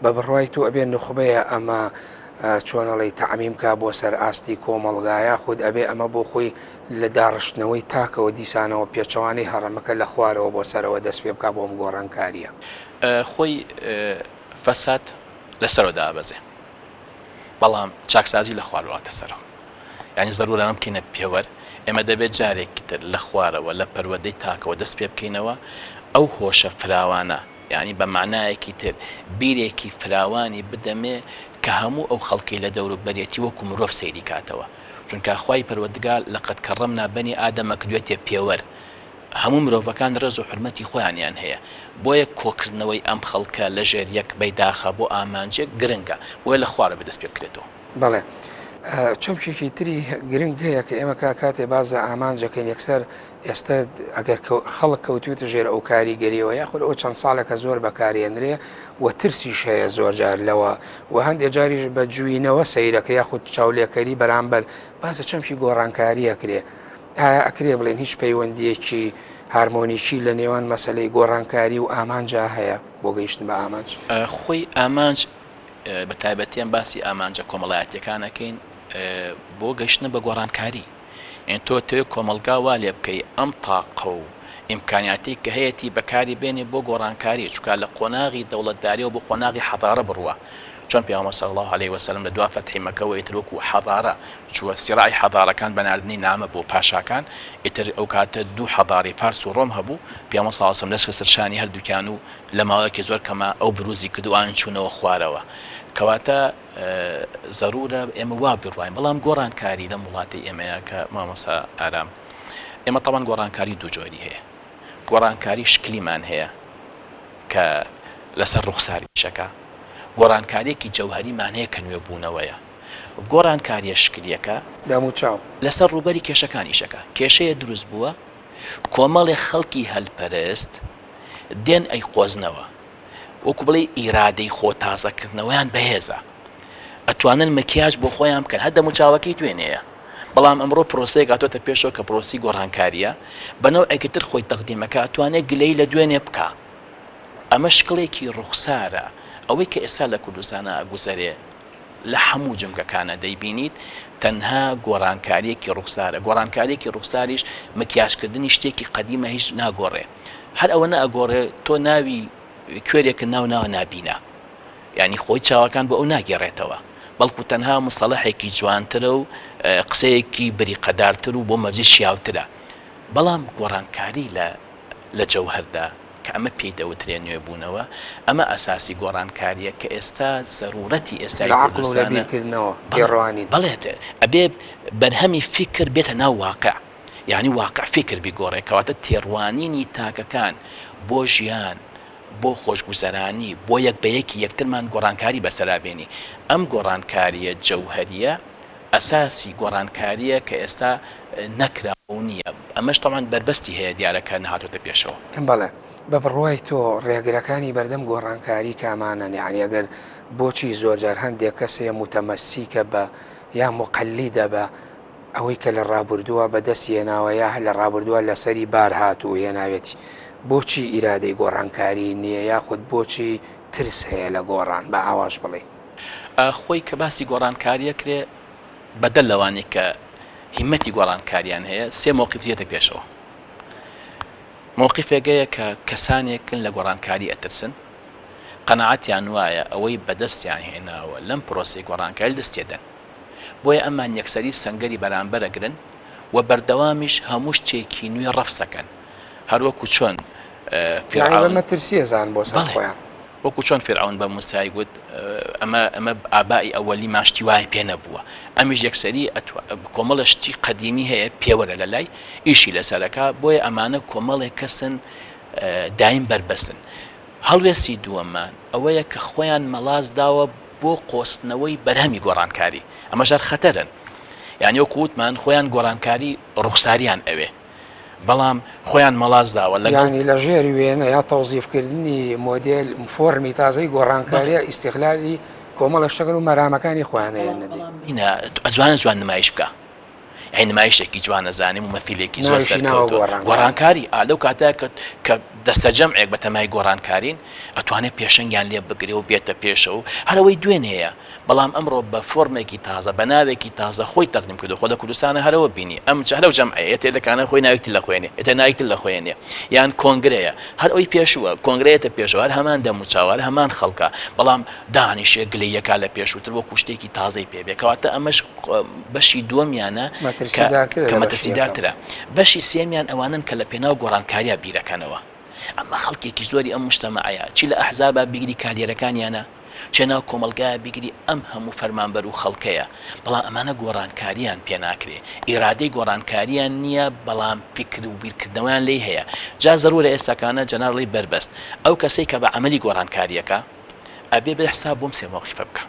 بە بڕوای تۆ ئەبێ نوخبەیە ئەمە چۆن ئەڵێی تەعمیم کا بۆ سەر ئاستی کۆمەڵگا یاخود ئەبێ ئەمە بۆ خۆی لە داڕشتنەوەی تاکەوە دیسانەوە پێچەوانەی هەڕەمەکە لە خوارەوە بۆ سەرەوە دەست پێ بکا بۆ ئەم گۆڕانکارییە. خۆی فەساد لە سەرەوە دابەزێ بەڵام چاکسازی لە خوارەوە هاتە سەرەوە یانی زەرورە ئەمە بکەینە پێوەر ئێمە دەبێت جارێکی تر لە خوارەوە لە پەروەردەی تاکەوە دەست پێ بکەینەوە ئەو هۆشە فراوانە یانی بە مەعنایەکی تر بیرێکی فراوانی بدەمێ کە هەموو ئەو خەڵکەی لە دەوروبەرێتی وەکو مرۆڤ سەیری کاتەوە چونکە خوای پەروەردگار لقد کرمنا بنی آدم کردوێتیە پێوەر هەموو مرۆڤەکان ڕێز و حورمەتی خۆیانیان هەیە بۆیە کۆکردنەوەی ئەم خەڵکە لە ژێر یەک بەیداخە بۆ ئامانجێک گرنگە بۆیە لە خوارەوە دەست پێ بکرێتەوە. بەڵێ چەمکێکی تری گرنگ هەیە کە ئێمە کا کاتێ باس لە ئامانج دەکەین یەکسەر ئێستا ئەگەر خەڵک کەوتوێتە ژێر ئەو کاریگەریەوە یاخود ئەو چەند ساڵێکە زۆر بەکارێنرێ و ترسیش هەیە زۆر جار لەوە و هەندێک جاریش بە جوینەوە سەیرەکە یاخود چاولێکەری بەرامبەر باسە چەمکی گۆڕانکاریە کرێ ئایا ئەکرێ بڵێن هیچ پەیوەندیەکی هارمۆنیکی لە نێوان مەسلەی گۆڕانکاری و ئامانجا هەیە بۆ گەیشتن بە ئامانج؟ خۆی ئامانج بە تایبەتی ئەم باسی ئامانجە کۆمەڵایەتیەکان ئەکەین بۆ گەیشتنە بە گۆڕانکاری. یانی تۆ ئەتەوێ کۆمەڵگا وا لێ بکەی ئەم تاقە و ئیمکانیاتەی کە هەیەتی بەکاری بێنێ بۆ گۆڕانکاری چونکە لە قۆناغی دەوڵەتداریەوە بۆ قۆناغی حەزارە بڕوا چۆن پێغەمبەر صلی اللە علیە وسلم لە دوا فەتحی مەکەوە ئیتر وەکو حەزارە چووە سیراعی حەزارەکان بە ناردنی نامە بۆ پاشاکان ئیتر ئەو کاتە دوو حەزاری فارس و ڕۆم هەبوو پێغەمبەر صلی اللە علیە وسلم دەست خستە شانی هەردووکیان و لە ماوەیەکی زۆر کەما ئەو بروزی کرد و ئەوان چوونەوە خوارەوە کەواتە زەرورە ئێمە وا بڕواین بەڵام گۆڕانکاری لەم وڵاتەی ئێمەیە کە مامۆسا ئارام ئێمە تەوان گۆڕانکاری دوو جۆری هەیە گۆڕانکاری شکلیمان هەیە کە لەسەر ڕوخساری شەکە گۆڕانکاریەکی جەوهریمان هەیە کە نوێبوونەوەیە گۆڕانکاریە شکلیەکە دەموچاو لەسەر ڕووبەری کێشەکانیشەکە کێشەیە دروست بووە کۆمەڵێ خەڵکی هەلپەرست دێن ئەیقۆزنەوە وەکو بڵێی ئیرادەی خۆ تازەکردنەوەیان بەهێزە ئەتوانن مکیاج بۆ خۆیان بکەن هەر دەموچاوەکەی دوێنێیە بەڵام ئەمڕۆ پرۆسەیەک هاتۆتە پێشەوە کە پرۆسی گۆڕانکاریە بە نەوعێکی تر خۆی تەقدیمەکە ئەتوانێت گلەی لە دوێنێ بکا ئەمە شکڵێکی ڕوخسارە ئەوەی کە ئێستا لە کوردستانە ئەگوزەرێ لە هەموو جمگەکانە دەیبینیت تەنها گۆڕانکاریەکی ڕوخسارە گۆڕانکاریەکی ڕوخساریش مکیاجکردنی شتێکی قەدیمە هیچ ناگۆڕێ هەر ئەوەنە ئەگۆڕێ تۆ ناوی کوێرێکت ناو ناوە نابینا یانی خۆی چاوەکان بۆ ئەو ناگێڕێتەوە بەڵکو تەنها مستەڵەحێکی جوانترە و قسەیەکی بریقەدارتر و بۆ مەجلیس شیاوترە بەڵام گۆڕانکاری لە لە جەوهەردا. کە ئەمە پێی دەوترێ نوێبوونەوە، ئەمە ئەساسی گۆڕانکارییە کە ئێستا زەروورەتی ئێستای لە عەقڵ و لە کوردستانە. بیرکردنەوە، بەڵێ، تێڕوانین. بەڵێ، ئەبێ بەرهەمی فیکر بێتە ناو واقع، یانی واقع فیکر بیگۆڕێ، کەواتە تێڕوانینی تاکەکان بۆ ژیان، بۆ خۆشگوزەرانی، بۆ یەک بە یەکی یەکترمان گۆڕانکاری بەسەرا بێنی. ئەم گۆڕانکارییە جەوهەرییە ئەساسی گۆڕانکارییە کە ئێستا نەکراوە و نییە. ئەمەش تەبعەن بەربەستی هەیە دیارە کە نەهاتۆتە پێشەوە. بەڵێ. بە بڕوای تۆ ڕێگرەکانی بەردەم گۆڕانکاری کامانەن؟ یانی ئەگەر بۆچی زۆرجار هەندێک کەس هەیە موتەمەسیکە بە یا موقەلیدە بە ئەوەی کە لە ڕابوردووە بە دەستی هێناوە یا هەر لە ڕابوردووە لەسەری بار هاتوو و هێناوێتی بۆچی ئیرادەی گۆڕانکاری نییە یاخود بۆچی ترس هەیە لە گۆڕان با ئاواش بڵێین؟ خۆی کە باسی گۆڕانکاری ئەکرێ بەدەر لەوانەی کە هیمەتی گۆڕانکاریان هەیە سێ مەوقیف دێتە پێشەوە. مەوقیفێک هەیە کە کەسانێکن لە گۆڕانکاری ئەترسن، قەناعەتیان وایە ئەوەی بەدەستیان هێناوە لەم پرۆسەی گۆڕانکاری دەستی ئەدەن. بۆیە ئەمان یەکسەری سەنگەری بەرامبەر ئەگرن و بەردەوامیش هەموو شتێکی نوێ ڕەفز ئەکەن. هەروەکو چۆن یانی بە فیرعەون مەترسی ئەزانن بۆ سەر بەڵێ خۆیان. وەکو چۆن فیرعەون بە موسای گوت ئەمە ئەمە ئابائی ئەوەلیمان شتی وای پێ نەبووە. ئەمیش یەکسەری ئەتوا کۆمەڵە شتی قەدیمی هەیە پێوەرە لە لای ئیشی لەسەر ئەکا. بۆیە ئەمانە کۆمەڵێک کەسن دایم بەربەستن. هەڵوێستی دووەممان ئەوەیە کە خۆیان مەڵاس داوە بۆ قۆستنەوەی بەرهەمی گۆڕانکاری، ئەمەش هەر خەتەرن، یانی وەکو وتمان خۆیان گۆڕانکاری ڕوخساریان ئەوێ، بەڵام خۆیان مەڵاس داوە لەگەڵ. یانی لە ژێر وێنە یا تەوزیفکردنی مۆدێل فۆرمی تازەی گۆڕانکاریە ئیستیغلالی کۆمەڵە شتەکەن و مەرامەکانی خۆیان ئەیەنە دی. بەڵام بینا ئەتوانێ جوان نمایش بکا. یانی نمایشێکی جوان ئەزانێ مومەثیلێکی زۆر ناویشی ناوە سەرکەوتووە گۆڕانکاری. گۆڕانکاری ئا لەو کاتە کە کە دەستەجەمعێک بە تەمای گۆڕانکارین ئەتوانێ پێشەنگیان لێ بگرێ و بێتە پێشەوە و هەر ئەوەی دوێنێیە بەڵام ئەمڕۆ بە فۆرمێکی تازە بە ناوێکی تازە خۆی تەقدیم کردووە خۆ لە کوردستانە هەر ئەوە بینی ئەم چ هەر ئەو جەمعەیە یەتێ لە کانە خۆی ناوێکی تر لە خۆێنێ یەتێ ناوێکی تر لە خۆێنێ یان کۆنگرەیە هەر ئەوی پێشووە کۆنگرە یەتە پێشەوە هەر هەمان دەموچاوە هەر هەمان خەڵکە بەڵام دانیشێ گلەییەکا لە پێشووتر وەکوو شتێکی تازەی پێ بێ کەواتە ئەمەش بەشی دووەمیانە کە مەترسیدارترە کە لە بەشی یەکەم. مەترسیدارترە. بەشی سێیەمیان ئەوانەن کە لە پێناو گۆڕانکاریا بیرەکەنەوە. ئەمە خەڵکێکی زۆری ئەم موجتەمەعەیە، چی لە ئەحزابا بیگری کادێرەکانیانە، چێ ناو کۆمەڵگایا بیگری ئەم هەموو فەرمانبەر و خەڵکەیە. بەڵام ئەمانە گۆڕانکاریان پێ ناکرێ. ئیرادەی گۆڕانکاریان نییە، بەڵام فیکر و بیرکردنەوەیان لێی هەیە. جا زەروورە ئێستاکانە جەناب ڵی بەربەست. ئەو کەسەی کە بە عەمەلی گۆڕانکارییەکا، ئەبێ بێ حساب بۆم سێ مەوقیفە بکا.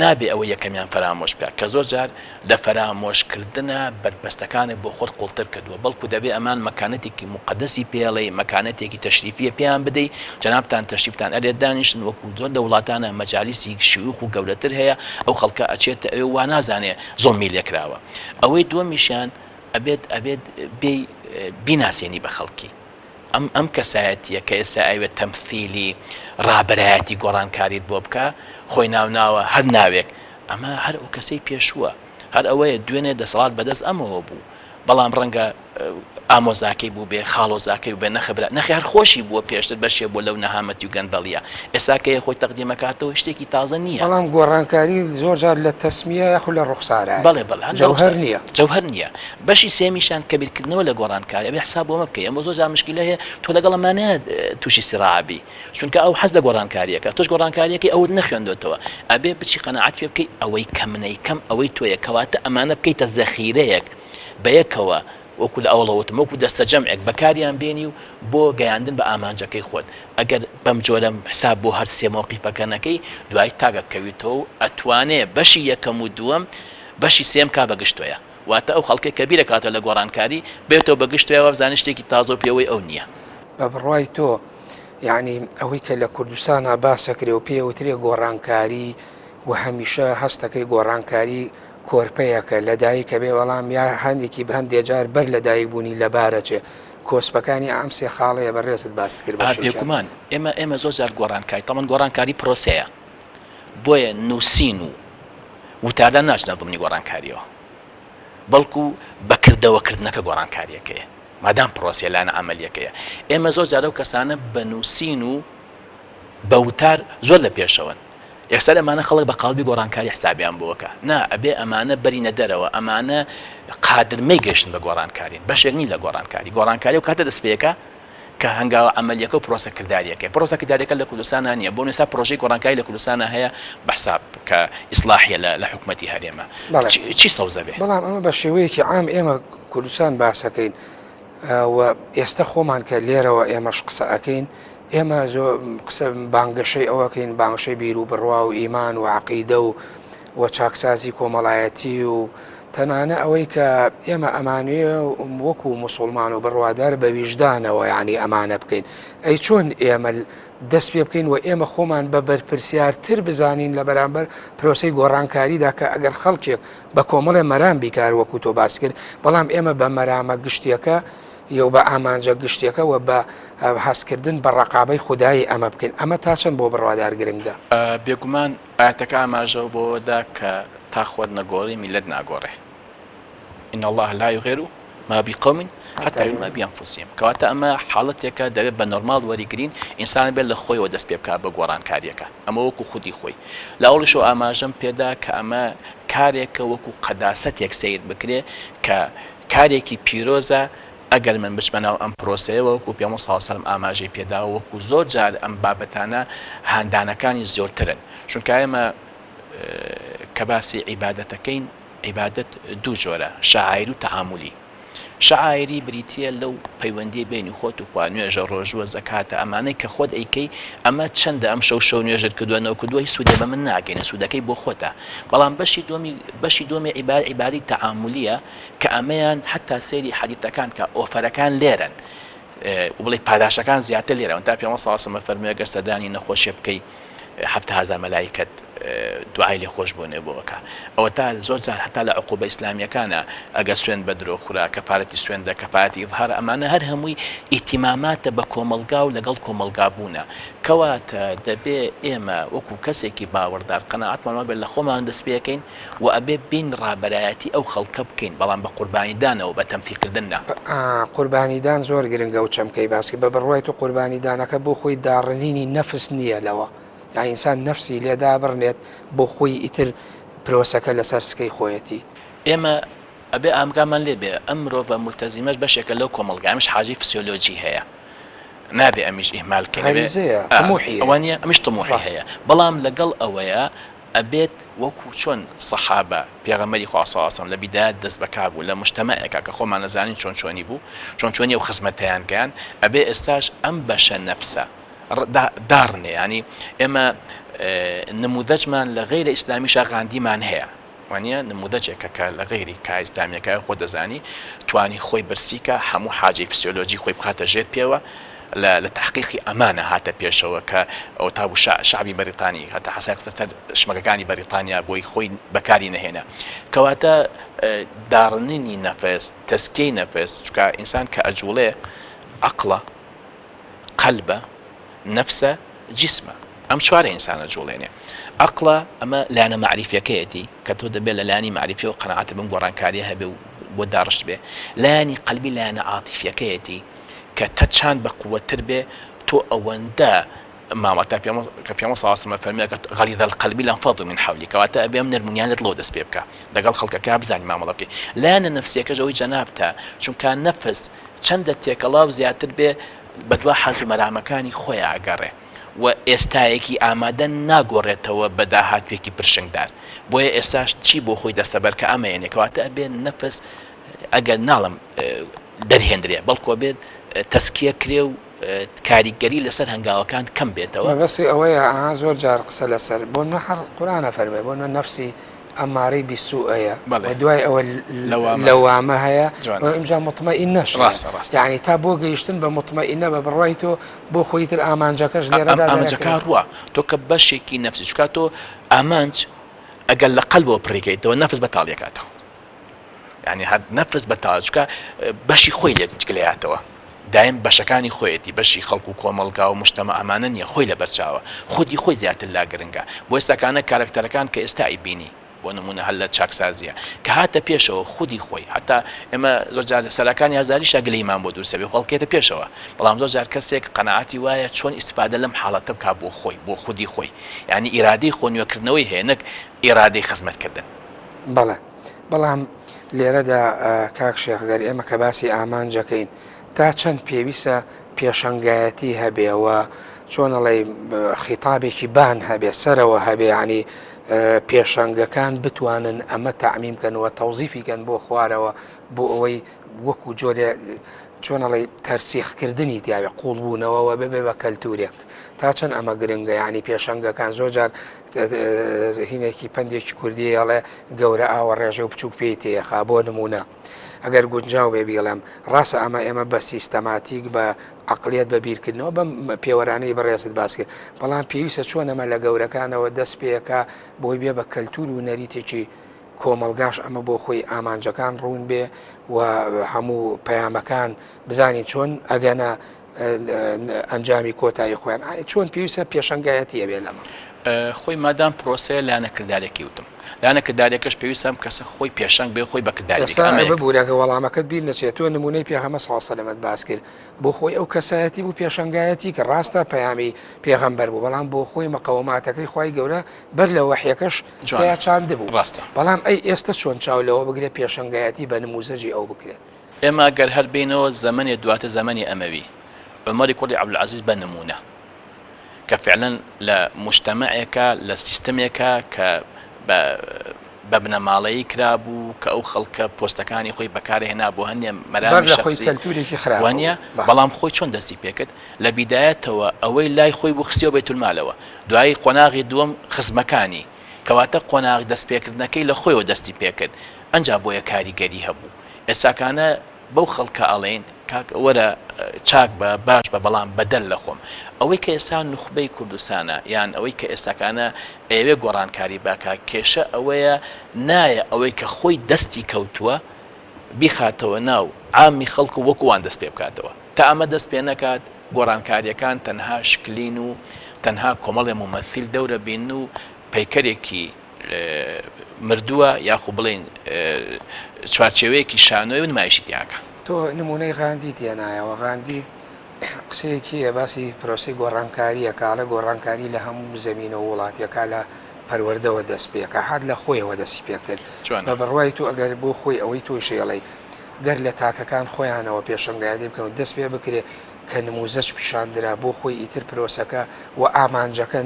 نابێ ئەوەی یەکەمیان فەرامۆش بکا کە زۆر جار لە فەرامۆش کردنا بەربەستەکانت بۆ خۆت قوڵتر کردووە بەڵکو دەبێ ئەمان مەکانەتێکی موقەدەسی پێڵێی مەکانەتێکی تەشریفیە پێیان بدەی جەنابتان تەشریفتان ئەرێ دانیشن وەکو زۆر لە وڵاتانە مەجالیسی شیوخ و گەورەتر هەیە ئەو خەڵکە ئەچێتە ئەوێ وا نازانێ زوڵمی لێکراوە ئەوەی دووەمیشیان ئەبێت ئەبێت بێی بیناسێنی بە خەڵکی. ئەم ئەم کەسایەتیە کە ئێستا ئەیەوێت تەمثیلی ڕابەرایەتی گۆڕانکاریت بۆ بکا خۆی ناو ناوە هەر ناوێک ئەمە هەر ئەو کەسەی پێشووە هەر ئەوەیە دوێنێ دەسەڵات بەدەست ئەمەوە بوو بەڵام ڕەنگە ئامۆزاکەی بوو بێ خاڵۆزاکەی بێ نەخبرا نەخێ هەر خۆشی بووە پێشتر بەشێ بۆ لەو نەهامەتی و گەندەڵیە ئێستا کە خۆی تەقدیمەکاتەوە شتێکی تازە نییە. بەڵام گۆڕانکاری زۆر جار لە تەسمیە یاخود لە ڕوخسارایە. بەڵێ بەڵێ هەر لە جەوهەر ڕوخسار نییە. جەوهەر نییە. بەشی سێیەمیشیان کە بیرکردنەوە لە گۆڕانکاری ئەبێ حساب بۆ ئەمە بکەی ئەمە زۆر جار مشکیلە هەیە تۆ لەگەڵ ئەمانە تووشی سراع بی چونکە ئەو حەز لە گۆڕانکاریەکە تۆش گۆڕانکاریەکەی ئەوت نەخوێندۆتەوە ئەبێ بچی قەناعەت پێ بکەی ئەوەی کە منەی کەم ئەوەی تۆیە کەواتە ئەمانە بکەیتە زەخیرەیەک بەیەکەوە وەکو لە ئەوەڵەوە وتم وەکو دەستەجەمعێک بەکاریان بێنی و بۆ گەیاندن بە ئامانجەکەی خۆت، ئەگەر بەم جۆرە حساب بۆ هەر سێ مەوقیفەکە نەکەی دوایی تاک ئەکەویتەوە و ئەتوانێ بەشی یەکەم و دووەم بەشی سێیەم کا بە گشت تۆیا، واتە ئەو خەڵکەی کە بیرەکاتەوە لە گۆڕانکاری بێتەوە بە گشت تۆیا وابزانێ شتێکی تازە و پێوەی ئەو نییە. بە بڕوای تۆ یانی ئەوەی کە لە کوردستانا باس ئەکرێ و پێی ئەوترێ گۆڕانکاری و هەمیشە هەستەکەی گۆڕانکاری کۆرپەیەکە لەدایک ئەبێ بەڵام یا هەندێکی هەندێ جار بەر لەدایک بوونی لەبارەچێ کۆسپەکانی ئەم سێ خاڵەیە بەڕێزت باست کرد ئا بەشێکیان. بێگومان ئێمە ئێمە زۆر جار گۆڕانکاری تەبعەن گۆڕانکاری پرۆسەیە بۆیە نووسین و وتاردان ناچنە ضمنی گۆڕانکاریەوە بەڵکو بە کردەوە کردنەکە گۆڕانکاریەکەیە مادام پرۆسەیە لایەنە عەمەلیەکەیە ئێمە زۆر جار ئەو کەسانە بە نووسین و بە وتار زۆر لە پێشەوەن یەکسەر ئەمانە خەڵک بە قاڵبی گۆڕانکاری حسابیان بۆ ئەکا نا ئەبێ ئەمانە بەرینە دەرەوە ئەمانە قادرمەی گەشتن بە گۆڕانکارین بەشێک نین لە گۆڕانکاری گۆڕانکاری ئەو کاتە دەست پێکا. کە هەنگاوە عەمەلیەکە و پرۆسە کرداریەکەی. پرۆسە کرداریەکە لە کوردستانا نیە. بۆ نوێسا پرۆژەی گۆڕانکاری لە کوردستانا هەیە بە حساب کە ئیسڵاحیە لە لە حکومەتی هەرێمە. بەڵێ. چی سەوزە بێ؟ بەڵام ئەمە بە شێوەیەکی عام ئێمە کوردستان باسەکەین و ئێستا خۆمان کە لێرەوە ئێمەش قسە ئەکەین ئێمە زۆر قسە بانگەشەی ئەوەکەین بانگشەی بیر و بڕوا و ئیمان و عقیدە و و چاکسازی کۆمەڵایەتی و تەنانە ئەوەی کە ئێمە ئەمانوێ وەکو موسوڵمان و بڕوادار بە ویژدانەوە یعنی ئەمانە بکەین ئەی چۆن ئێمە دەست پێ بکەین و ئێمە خۆمان بە بەرپرسیارتر بزانین لە بەرامبەر پرۆسەی گۆڕانکاریدا کە ئەگەر خەڵکێک بە کۆمەڵێ مەرام بیکار وەکو تۆ باس کرد بەڵام ئێمە بە مەرامە گشتیەکە یو بە ئامانجە گشتیەکە و بە هەستکردن بە ڕقابەی خودایی ئەمە بکەین ئەمە تا چەند بۆ بڕوادار گرنگە؟ بێگومان ئایەتەکە ئاماژە بەوە دا کە تا خۆت نەگۆڕی میللەت ناگۆڕێ، ان اللە لا یغیر ما بقوم حتی یغیروا ما بانفسهم، کەواتە ئەمە حاڵەتێکە دەبێت بە نۆرماڵ وەریگرین، ئینسان ئەبێت لە خۆیەوە دەست پێ بکات بە گۆڕانکارییەکە، ئەمە وەکو خودی خۆی. لە ئەوڵیشەوە ئاماژەم پێدا کە ئەمە کارێکە وەکو قەداسەتێک سەیر بکرێ کە کارێکی پیرۆزە، ئەگەر من بچمە ناو ئەم پرۆسەیەوە وەکو پێغەمبەر صلی اللە علیە وسلم ئاماژەی پێداوە وەکو زۆر جار ئەم بابەتانە هاندانەکانی زۆرترن چونکە ئێمە کە باسی عیبادەتەکەین عیبادەت دوو جۆرە شەعائیر و تەعامولی شەعائیری بریتیە لەو پەیوەندی بینی خۆت و خوا نوێژە ڕۆژووە زەکاتە ئەمانەی کە خۆت ئەیکەی ئەمە چەندە ئەم شەو شەو نوێژت کردووە نەوکردووە هیچ سوودێ بە من ناگەینە سوودەکەی بۆ خۆتە بەڵام بەشی دووەمی بەشی دووەمی عیبادەت عیبادەی تەعامولیە کە ئەمەیان حەتا سەیری حەدیتەکان کە ئۆفەرەکان لێرەن بڵێ پاداشەکان زیاتر لێرەن تا پێغەمبەر صلی اللە علیه و سلم فەرمووی ئەگەر سەردانی نەخۆشیە بکەی 7000 مەلایکەت دوعای لێ خۆش بوونێ بۆ ئەکا ئەوە تا زۆر جار هەتا لە عقوبە ئیسلامیەکانە ئەگەر سوێند بە درۆ خورا کەفارەتی سوێندە کەفارەتی ئیظهار ئەمانە هەر هەمووی ئیهتیماماتە بە کۆمەڵگا و لەگەڵ کۆمەڵگا بوونە کەواتە دەبێ ئێمە وەکو کەسێکی باوەڕدار قەناعەتمان وابێت لە خۆمان دەست پێکەین وە ئەبێ بێین ڕابەرایەتی ئەو خەڵکە بکەین بەڵام بە قوربانیدانەوە بە تەمسیل کردن نا. قوربانیدان زۆر گرنگە ئەو چەمکەی باس کرد، بە بڕوای تۆ قوربانیدانەکە بۆ خۆی داڕنینی نەفس نییە لەوە یان ئینسان نەفسی لێ دابڕنێت بۆ خۆی ئیتر پرۆسەکە لەسەر سکەی خۆیەتی؟ ئێمە ئەبێ ئامگامان لێ بێ ئەم مرۆڤە مولتەزیمەش بەشێکە لەو کۆمەڵگا ئەمیش حاجەی فسیۆلۆجی هەیە نابێ ئەمیش ئیهمال کەین ئەبێ غەریزەیە تموحی هەیە ئەوە نییە ئەمیش تموحی ڕاستە. هەیە بەڵام لەگەڵ ئەوەیە ئەبێت وەکو چۆن سەحابە پێغەمبەری خوا صلی اللە علیە وسلم لە بیدایەت دەست بەکار بوو لە موجتەمەعێکا کە خۆمان ئەزانین چۆن چۆنی بوو چۆن چۆنی ئەو خزمەتەیان گەیاند ئەبێ ئێستاش ئەم بەشە نەفسە داڕنێ یانی ئێمە نموذەجمان لە غەیرە ئیسلامیشا غاندیمان هەیە وانە نموذەجێکە کە لە غەیری کا ئیسلامیەکە خۆ دەزانی توانی خۆی برسیکە هەموو حاجەی فسیۆلۆجی خۆی بخاتە ژێر پێوە لە لە تەحقیقی ئەمانە هاتە پێشەوە کە ئەوەتا بوو شا شەعبی بەریتانی هەتا حەسای خستە سەر شمەکەکانی بەریتانیا بۆی خۆی بەکاری نەهێنا کەواتە داڕنینی نەفس تەزکیەی نەفس چونکە ئینسان کە ئەجوڵێ عەقڵە قەلبە نەفسە جیسمە ئەم چوارە ئینسان ئەجوڵێنێ عەقڵە ئەمە لایەنە مەعریفیەکەیەتی کە تۆ دەبێت لە لایەنی مەعریفیەوە قەناعەتت بەم گۆڕانکاریە هەبێ و بۆت داڕشت بێ لایەنی قەلبی لایەنە عاتیفیەکەیەتی کە تە چاند بە قوەتتر بێ تۆ ئەوەندە مامەتا کە پێغەمبەر صلی اللە علیه و سلم فەرمی ئەگەر غلیظ القلب لانفضوا من حولک کەواتە ئەبێ ئەم نەرمونیان لە دڵەوە دەست پێ بکا لەگەڵ خەڵکەکە بزانی مامەڵە بکەی لایەنە نەفسیەکەش ئەوەی جەنابتە چونکە نەفس چەندە تێکەڵاو زیاتر بێ بەدوا حەز و مەرامەکانی خۆیا ئەگەڕێ و ئێستایەکی ئامادە ناگۆڕێتەوە بە داهاتوێکی پرشنگدار بۆیە ئێستاش چی بۆ خۆی دەستەبەر کە ئەمەیەنێ کەواتە ئەبێ نەفس ئەگەر ناڵم دەرهێندرێ بەڵکو ئەبێت تەزکیە کرێ و کاریگەری لەسەر هەنگاوەکان کەم بێتەوە. مەبەستی ئەوەیە ئەها زۆر جار قسە لەسەر بۆ نمونە هەر قورئان ئەفەرموێ بۆ نمونە نەفسی ئەمارەی بیسوء هەیە بەڵێ و دوای ئەوە لەوامە لەوامە هەیە و جوانە ئینجا موتمەئینەش هەیە ڕاستە ڕاستە یەعنی تا بۆ گەیشتن بە موتمەئینە بە بڕوای تۆ بۆ خۆی تر ئامانجەکەش ئەم لێرەدا ئامانجەکە دەرەکەوێ. ڕوا تۆ کە بەشێکی نەفسی چونکە تۆ ئامانج ئەگەر لە قەلبەوە پڕی کەیتەوە نەفس بەتاڵی ئەکاتەوە. یانی هەر نەفس بەتاڵە چونکە بەشی خۆی لێ گلەیاتەوە دایم بەشەکانی خۆیەتی بەشی خەڵک و کۆمەڵگا و مجتەمە ئەمانە نییە خۆی لەبەرچاوە خودی خۆی زیاتر لا گرنگە بۆ ئێستاکانە کارەکتەرەکان کە ئێستا ئەیبینی بۆ نمونە هەر لە چاکسازیە کە هاتە پێشەوە خودی خۆی هەتا ئێمە زۆر جار سەراکانی هەزاریشا گلەیمان بۆ دروستە بێ خەڵکێتە پێشەوە بەڵام زۆر جار کەسێک قەناعەتی وایە چۆن ئیستفادە لەم حاڵەتە بکا بۆ خۆی بۆ خودی خۆی یعنی ئیرادەی خۆ نوێکردنەوەی هەیە نەک ئیرادەی خزمەتکردن. بەڵێ بەڵام لێرەدا کاک شێخ گەر ئێمە کە باسی ئامانجەکەین. تا چەند پێویستە پێشەنگایەتی هەبێ و چۆن ئەڵێی خیتابێکی بان هەبێ سەرەوە هەبێ ینی پێشەنگەکان بتوانن ئەمە تەعمیم کەن و تەوزیفی کەن بۆ خوارەوە بۆ ئەوەی وەکو جۆرێ چۆن ئەڵێی تەرسیخکردنی تیاوێ قوڵبوونەوەوە ببێ بە کەلتورێک تا چەند ئەمە گرنگە ینی پێشەنگەکان زۆر جار هینێکی پندێکی کوردی ئەڵێ گەورە ئاوە ڕێژە و بچوک پێی تێخا بۆ نمونە ئەگەر گونجاو بێ بیڵێم ڕاستە ئەمە ئێمە بە سیستەماتیک بە عقلیت بە بیرکردنەوە بەم پێوەرانەی بەڕێزت باس کرد بەڵام پێویستە چۆن ئەمە لە گەورەکانەوە دەست پێکا بۆی بێ بە کەلتور و نەریتێکی کۆمەڵگاش ئەمە بۆ خۆی ئامانجەکان ڕوون بێ و هەموو پەیامەکان بزانین چۆن ئەگەنە ئەنجامی کۆتایی خۆیان چۆن پێویستە پێشەنگایەتی ئەبێ لەمە. خۆی مادام پرۆسەیە لایەنە کردارەکەی وتم لایەنە کرداریەکەش پێویستە ئەم کەسە خۆی پێشەنگ بێ خۆی بە کرداری ئێستا ببورە گەر وەڵامەکەت بیر نەچێت تۆ نمونەی پێغەمبەر صلی اللە علیه و سلم باس کرد بۆ خۆی ئەو کەسایەتی بوو پێشەنگایەتی کە ڕاستە پەیامی پێغەمبەر بوو بەڵام بۆ خۆی مقەوماتەکەی خوای گەورە بەر لە وەحیەکەش تیا چاندبوو ڕاستە بەڵام ئەی ئێستا چۆن چاو لەوە بگرێت پێشەنگایەتی بە نموزەجی ئەو بکرێت ئێمە گەر هەر بێینەوە زەمەنێ دواتر زەمەنی ئەمەوی عومەری کوڕی عەبدولعەزیز بە نموونە کە فعلەن لە موجتەمەعێکا لە سیستمێکا کە بە بە بنەماڵەیی کرابوو کە ئەو خەڵکە پۆستەکانی خۆی بەکار هێنا بۆ هەندێ بەر مەرامی لە خۆی شەخسی کەلتورێکی خراپە وانیە بوو. بەڵام خۆی چۆن دەستی پێکرد لە بیدایەتەوە ئەوەی لای خۆی بوو خستیەوە بەیتولمالەوە دوایی قۆناغی دووەم خزمەکانی کەواتە قۆناغ دەست پێکردنەکەی لە خۆیەوە دەستی پێکرد ئەنجا بۆیە کاریگەری هەبوو ئێستاکانە بەو خەڵکە ئەڵێین کاک وەرە چاک بە باش بە بەڵام بەدەر لە خۆم. ئەوەی کە ئێستا نوخبەی کوردستانە یان ئەوەی کە ئێستاکانە ئەیەوێ گۆڕانکاری بکا کێشە ئەوەیە نایە ئەوەی کە خۆی دەستی کەوتووە بیخاتەوە ناو عامی خەڵک و وەکو وان دەست پێ بکاتەوە. تا ئەمە دەست پێ نەکات گۆڕانکاریەکان تەنها شکلین و تەنها کۆمەڵێ مومەسیل دەورە بینن و پەیکەرێکی مردووە یاخو بڵێین چوارچێوەیەکی شانۆیە و نمایشی تیاکە. تۆ نموونەی غاندیت هێنایەوە، غاندی قسەیەکی هەیە باسی پرۆسەی گۆڕانکارییەکە، ئەڵێ گۆڕانکاری لە هەموو زەمینە و وڵاتێکا لە پەروەردەوە دەست پێکا، هات لە خۆیەوە دەستی پێکرد. جوانە. بە بڕوای تۆ ئەگەر بۆ خۆی ئەوەی تۆیش ئەڵێی گەر لە تاکەکان خۆیانەوە پێشەنگایەتی بکەن و دەست پێ بکرێ کە نموزەج پیشان درا بۆ خۆی ئیتر پرۆسەکە و ئامانجەکە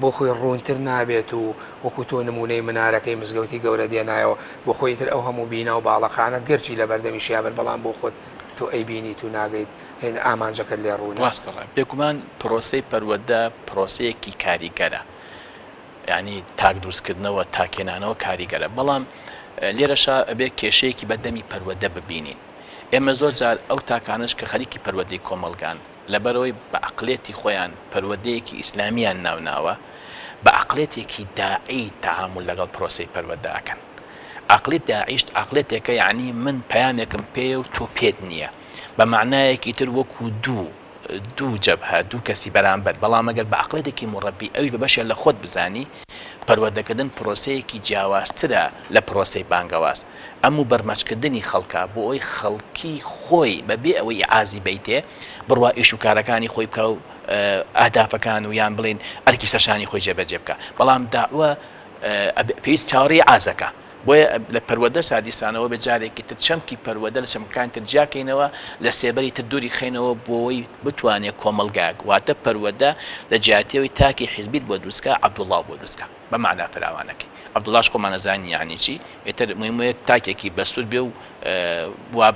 بۆ خۆی ڕوونتر نابێت و وەکو تۆ نموونەی منارەکەی مزگەوتی گەورە دێنایەوە بۆ خۆی ئیتر ئەو هەموو بینا و باڵەخانە گەرچی لە بەردەمیشیا بن بەڵام بۆ خۆت تۆ ئەیبینیت و ناگەیت هێند ئامانجەکەت لێ ڕوونە. ڕاستە ڕا بێگومان پرۆسەی پەروەردە پرۆسەیەکی کاریگەرە یانی تاک دروستکردنەوە تاک هێنانەوە کاریگەرە بەڵام لێرەشا ئەبێ کێشەیەکی بەردەمی پەروەردە ببینین ئێمە زۆر جار ئەو تاکانەش کە خەریکی پەروەردەی کۆمەڵگان لەبەرئەوەی بە عەقڵیەتی خۆیان پەروەردەیەکی ئیسلامیان ناوناوە، بە عەقڵیەتێکی داعی تەعامول لەگەڵ پرۆسەی پەروەردە ئەکەن. عەقڵیەت داعیش عەقڵیەتێکە یەعنی من پەیامێکم پێیە و تۆ پێت نییە. بە مەعنایەکی تر وەکو دوو دوو جەبهە، دوو کەسی بەرامبەر، بەڵام ئەگەر بە عەقڵیەتێکی موڕەبی ئەویش بە بەشێ لە خۆت بزانی، پەروەردەکردن پرۆسەیەکی جیاوازترە لە پرۆسەی بانگەواز. ئەم و بەرمەچکردنی خەڵکە بۆ ئەوەی خەڵکی خۆی بە بێ ئەوەی ئیعازی بەیتێ بڕوا ئیش و کارەکانی خۆی بکا و ئەهدافەکان و یان بڵێین ئەرکی سەرشانی خۆی جێبەجێ بکا بەڵام داوە پێویست چاوەڕێی ئیعازەکە بۆیە لە پەروەردەشا دیسانەوە بێ جارێکی تر چەمکی پەروەردە لە چەمکەکانی تر جیاکەینەوە لە سێبەری تر دووری خەینەوە بۆی بتوانێ کۆمەڵگایەک واتە پەروەردە لە جیاتی ئەوەی تاکی حیزبیت بۆ دروست کا عەبدوڵڵاو بۆ دروست کا. بە مەعنا فراوانەکەی. عەبدوڵاش خۆمان ئەزانین یەعنی چی، ئیتر موهیم وەیە تاکێکی بەسوود بێ و وا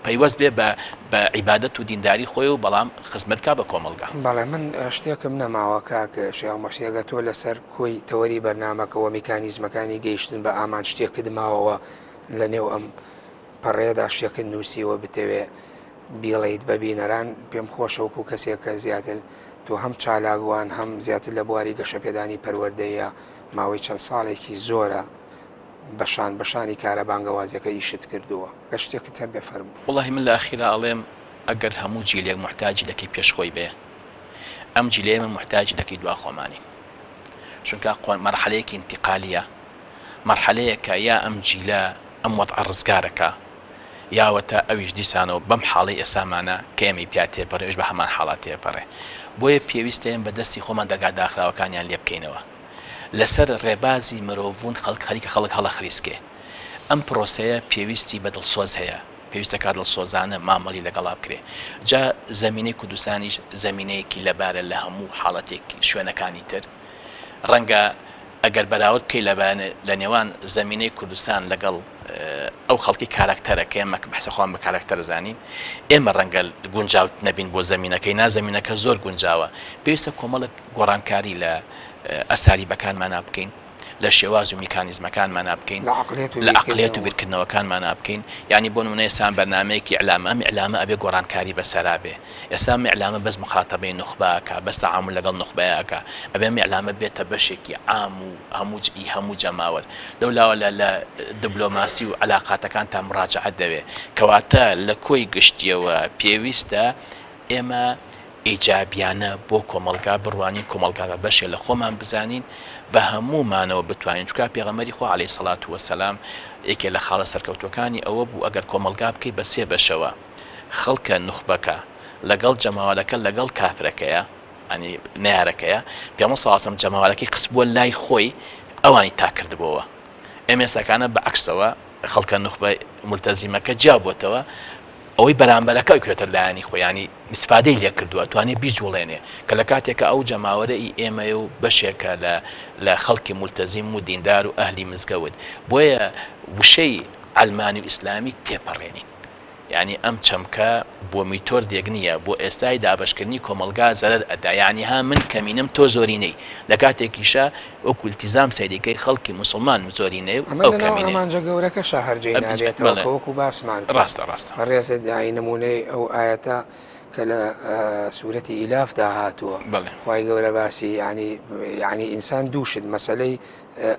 پەیوەست بێ بە بە عیبادەت و دینداری خۆی و بەڵام خزمەت بکا بە کۆمەڵگا. بەڵێ من شتێکم نەماوە کاک شێخ موحسین ئەگەر تۆ لەسەر کۆی تەوەری بەرنامەکە و میکانیزمەکانی گەیشتن بە ئامانج شتێکت ماوەوە لە نێو ئەم پەڕەیەدا شتێکت نووسیوە بتەوێ بیڵێیت بە بینەران پێم خۆشە وەکو کەسێک کە زیاتر تۆ هەم چالاکوان هەم زیاتر لە بواری گەشەپێدانی پەروەردەیە ماوەی چەند ساڵێکی زۆرە بە شان بە شانی کارە بانگەوازیەکە ئیشت کردووە گەر شتێکت هەبێ فەرموو. وەڵاهی من لە ئەخیرا ئەڵێم ئەگەر هەموو جیلێک موحتاجی لەکەی پێش خۆی بێ ئەم جیلەی ئێمە موحتاجی لەکەی دوا خۆمانین چونکە مەرحەلەیەکی ئینتیقالیە مەرحەلەیەکە یا ئەم جیلە ئەم وەزعە ڕزگارەکا یاوەتە ئەویش دیسانەوە بەم حاڵەی ئێستامانە کە ئێمەی پیا تێپەڕێ ئەویش بە هەمان حاڵا تێپەڕێ بۆیە پێویستە ئێمە بە دەستی خۆمان دەرگا داخراوەکانیان لێ بکەینەوە لەسەر ڕێبازی مرۆڤبوون خەڵک خەریکە خەڵک هەڵەخریسکێ ئەم پرۆسەیە پێویستی بە دڵسۆز هەیە. پێویستەکات دڵسۆزانە مامەڵی لەگەڵا بکرێ. جا زەمینەی کوردستانیش زەمینەیەکی لەبارە لە هەموو حاڵەتێک شوێنەکانی تر. ڕەنگە ئەگەر بەراورد بکەی لە لە نێوان زەمینەی کوردستان لەگەڵ ئەو خەڵکی کاراکتەرە کە ئێمە بەحسە خۆمان بە کاراکتەر زانین ئێمە ڕەنگە گونجاو نەبین بۆ زەمینەکەی نا زەمینەکە زۆر گونجاوە پێویستە کۆمەڵک گۆڕانکاری لە ئەسالیبەکانمانا بکەین لە شێواز و میکانیزمەکانمانا بکەین لە عەقڵیەت و لە عەقڵیەت و بیرکردنەوە. بیرکردنەوەکانمانا بکەین یانی بۆ نمونە ئێستا بەرنامەیەکی ئیعلام ئەم ئیعلامە ئەبێ گۆڕانکاری بەسەرا بێ ئێستا ئەم ئیعلامە بەس موخاتەبەی نوخبە ئەکا بەس تەعامول لەگەڵ نوخبەیا ئەکا ئەبێ ئەم ئیعلامە بێتە بەشێکی عام و هەموو ئی هەموو جەماوەر لەو لاوە لە لە دبلۆماسی و عەلاقاتەکانتا مڕاجەعەت دەوێ کەواتە لە کۆی گشتیەوە پێویستە ئێمە ئیجابیانە بۆ کۆمەڵگا بڕوانین، کۆمەڵگا بە بەشێ لە خۆمان بزانین، بە هەموومانەوە بتوانین، چونکە پێغەمبەری خوا علیە سڵات وسلام یەکێ لە خاڵە سەرکەوتووەکانی ئەوە بوو ئەگەر کۆمەڵگا بکەی بە سێ بەشەوە خەڵکە نوخبەکە لەگەڵ جەماوەرەکە لەگەڵ کافرەکەیە یانی نەیارەکەیە پێغەمبەر صلی اللە علیە وسلم جەماوەرەکەی خستبووە لای خۆی ئەوانی تاک کردبۆوە ئێمە ئێستاکانە بە عەکسەوە خەڵکە نوخبە مولتەزیمەکە جیا بۆتەوە ئەوەی بەرامبەرەکە ئەیکرێتە لایەنی خۆی یانی ئیسفادەی لێ کردووە توانێ بیجوڵێنێ کە لە کاتێکا ئەو جەماوەرە ئی ئێمەیە و بەشێکە لە لە خەڵکی مولتەزیم و دیندار و ئەهلی مزگەوت بۆیە وشەی عەلمانی و ئیسلامی تێپەڕێنین یانی ئەم چەمکە بۆ میتۆردێک نییە بۆ ئێستای دابەشکردنی کۆمەڵگا زەرەر ئەدا یانی ها من کەمینەم تۆ زۆرینەی لە کاتێکیشا وەکو التزام سەیری کەی خەڵکی موسڵمان زۆرینەیە و ئەمە ئەو لەناو کەمینەیە. ئامانجە گەورەکەشا هەر جێی نابێتەوە بەڵێ کە وەکو باسمان کرد ڕاستە ڕاستە. بەڕێزت یانی نموونەی ئەو ئایەتە کە لە سورەتی ئیلافدا هاتووە بەڵێ. خوای گەورە باسی یانی یانی ئینسان دوو شت مەسەلەی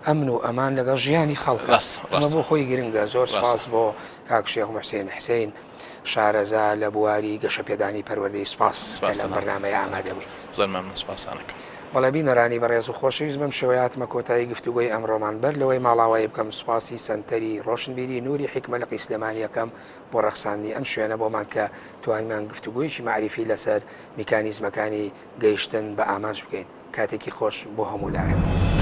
ئەمن و ئەمان لەگەڵ ژیانی خەڵکە ڕاستە ئەمە ڕاستە بۆ خۆی گرنگە زۆر ڕاستە. سوپاس بۆ کاک شێخ موحسین حسین شارەزا لە بواری گەشەپێدانی پەروەردەی سوپاس کە لەم بەرنامەیە ئامادە بوویت. زۆر مەمنون سوپاستانەکەم. بەڵێ بینەرانی بەڕێز و خۆشەویست بەم شێوەیە هاتمە کۆتایی گفتوگۆی ئەمڕۆمان بەر لەوەی ماڵاوایی بکەم سوپاسی سەنتەری ڕۆشنبیری نوری حیکمە لقی سلێمانی ئەکەم بۆ ڕەخساندنی ئەم شوێنە بۆمان کە توانیمان گفتوگۆیەکی مەعریفی لەسەر میکانیزمەکانی گەیشتن بە ئامانج بکەین کاتێکی خۆش بۆ هەموو لایەک.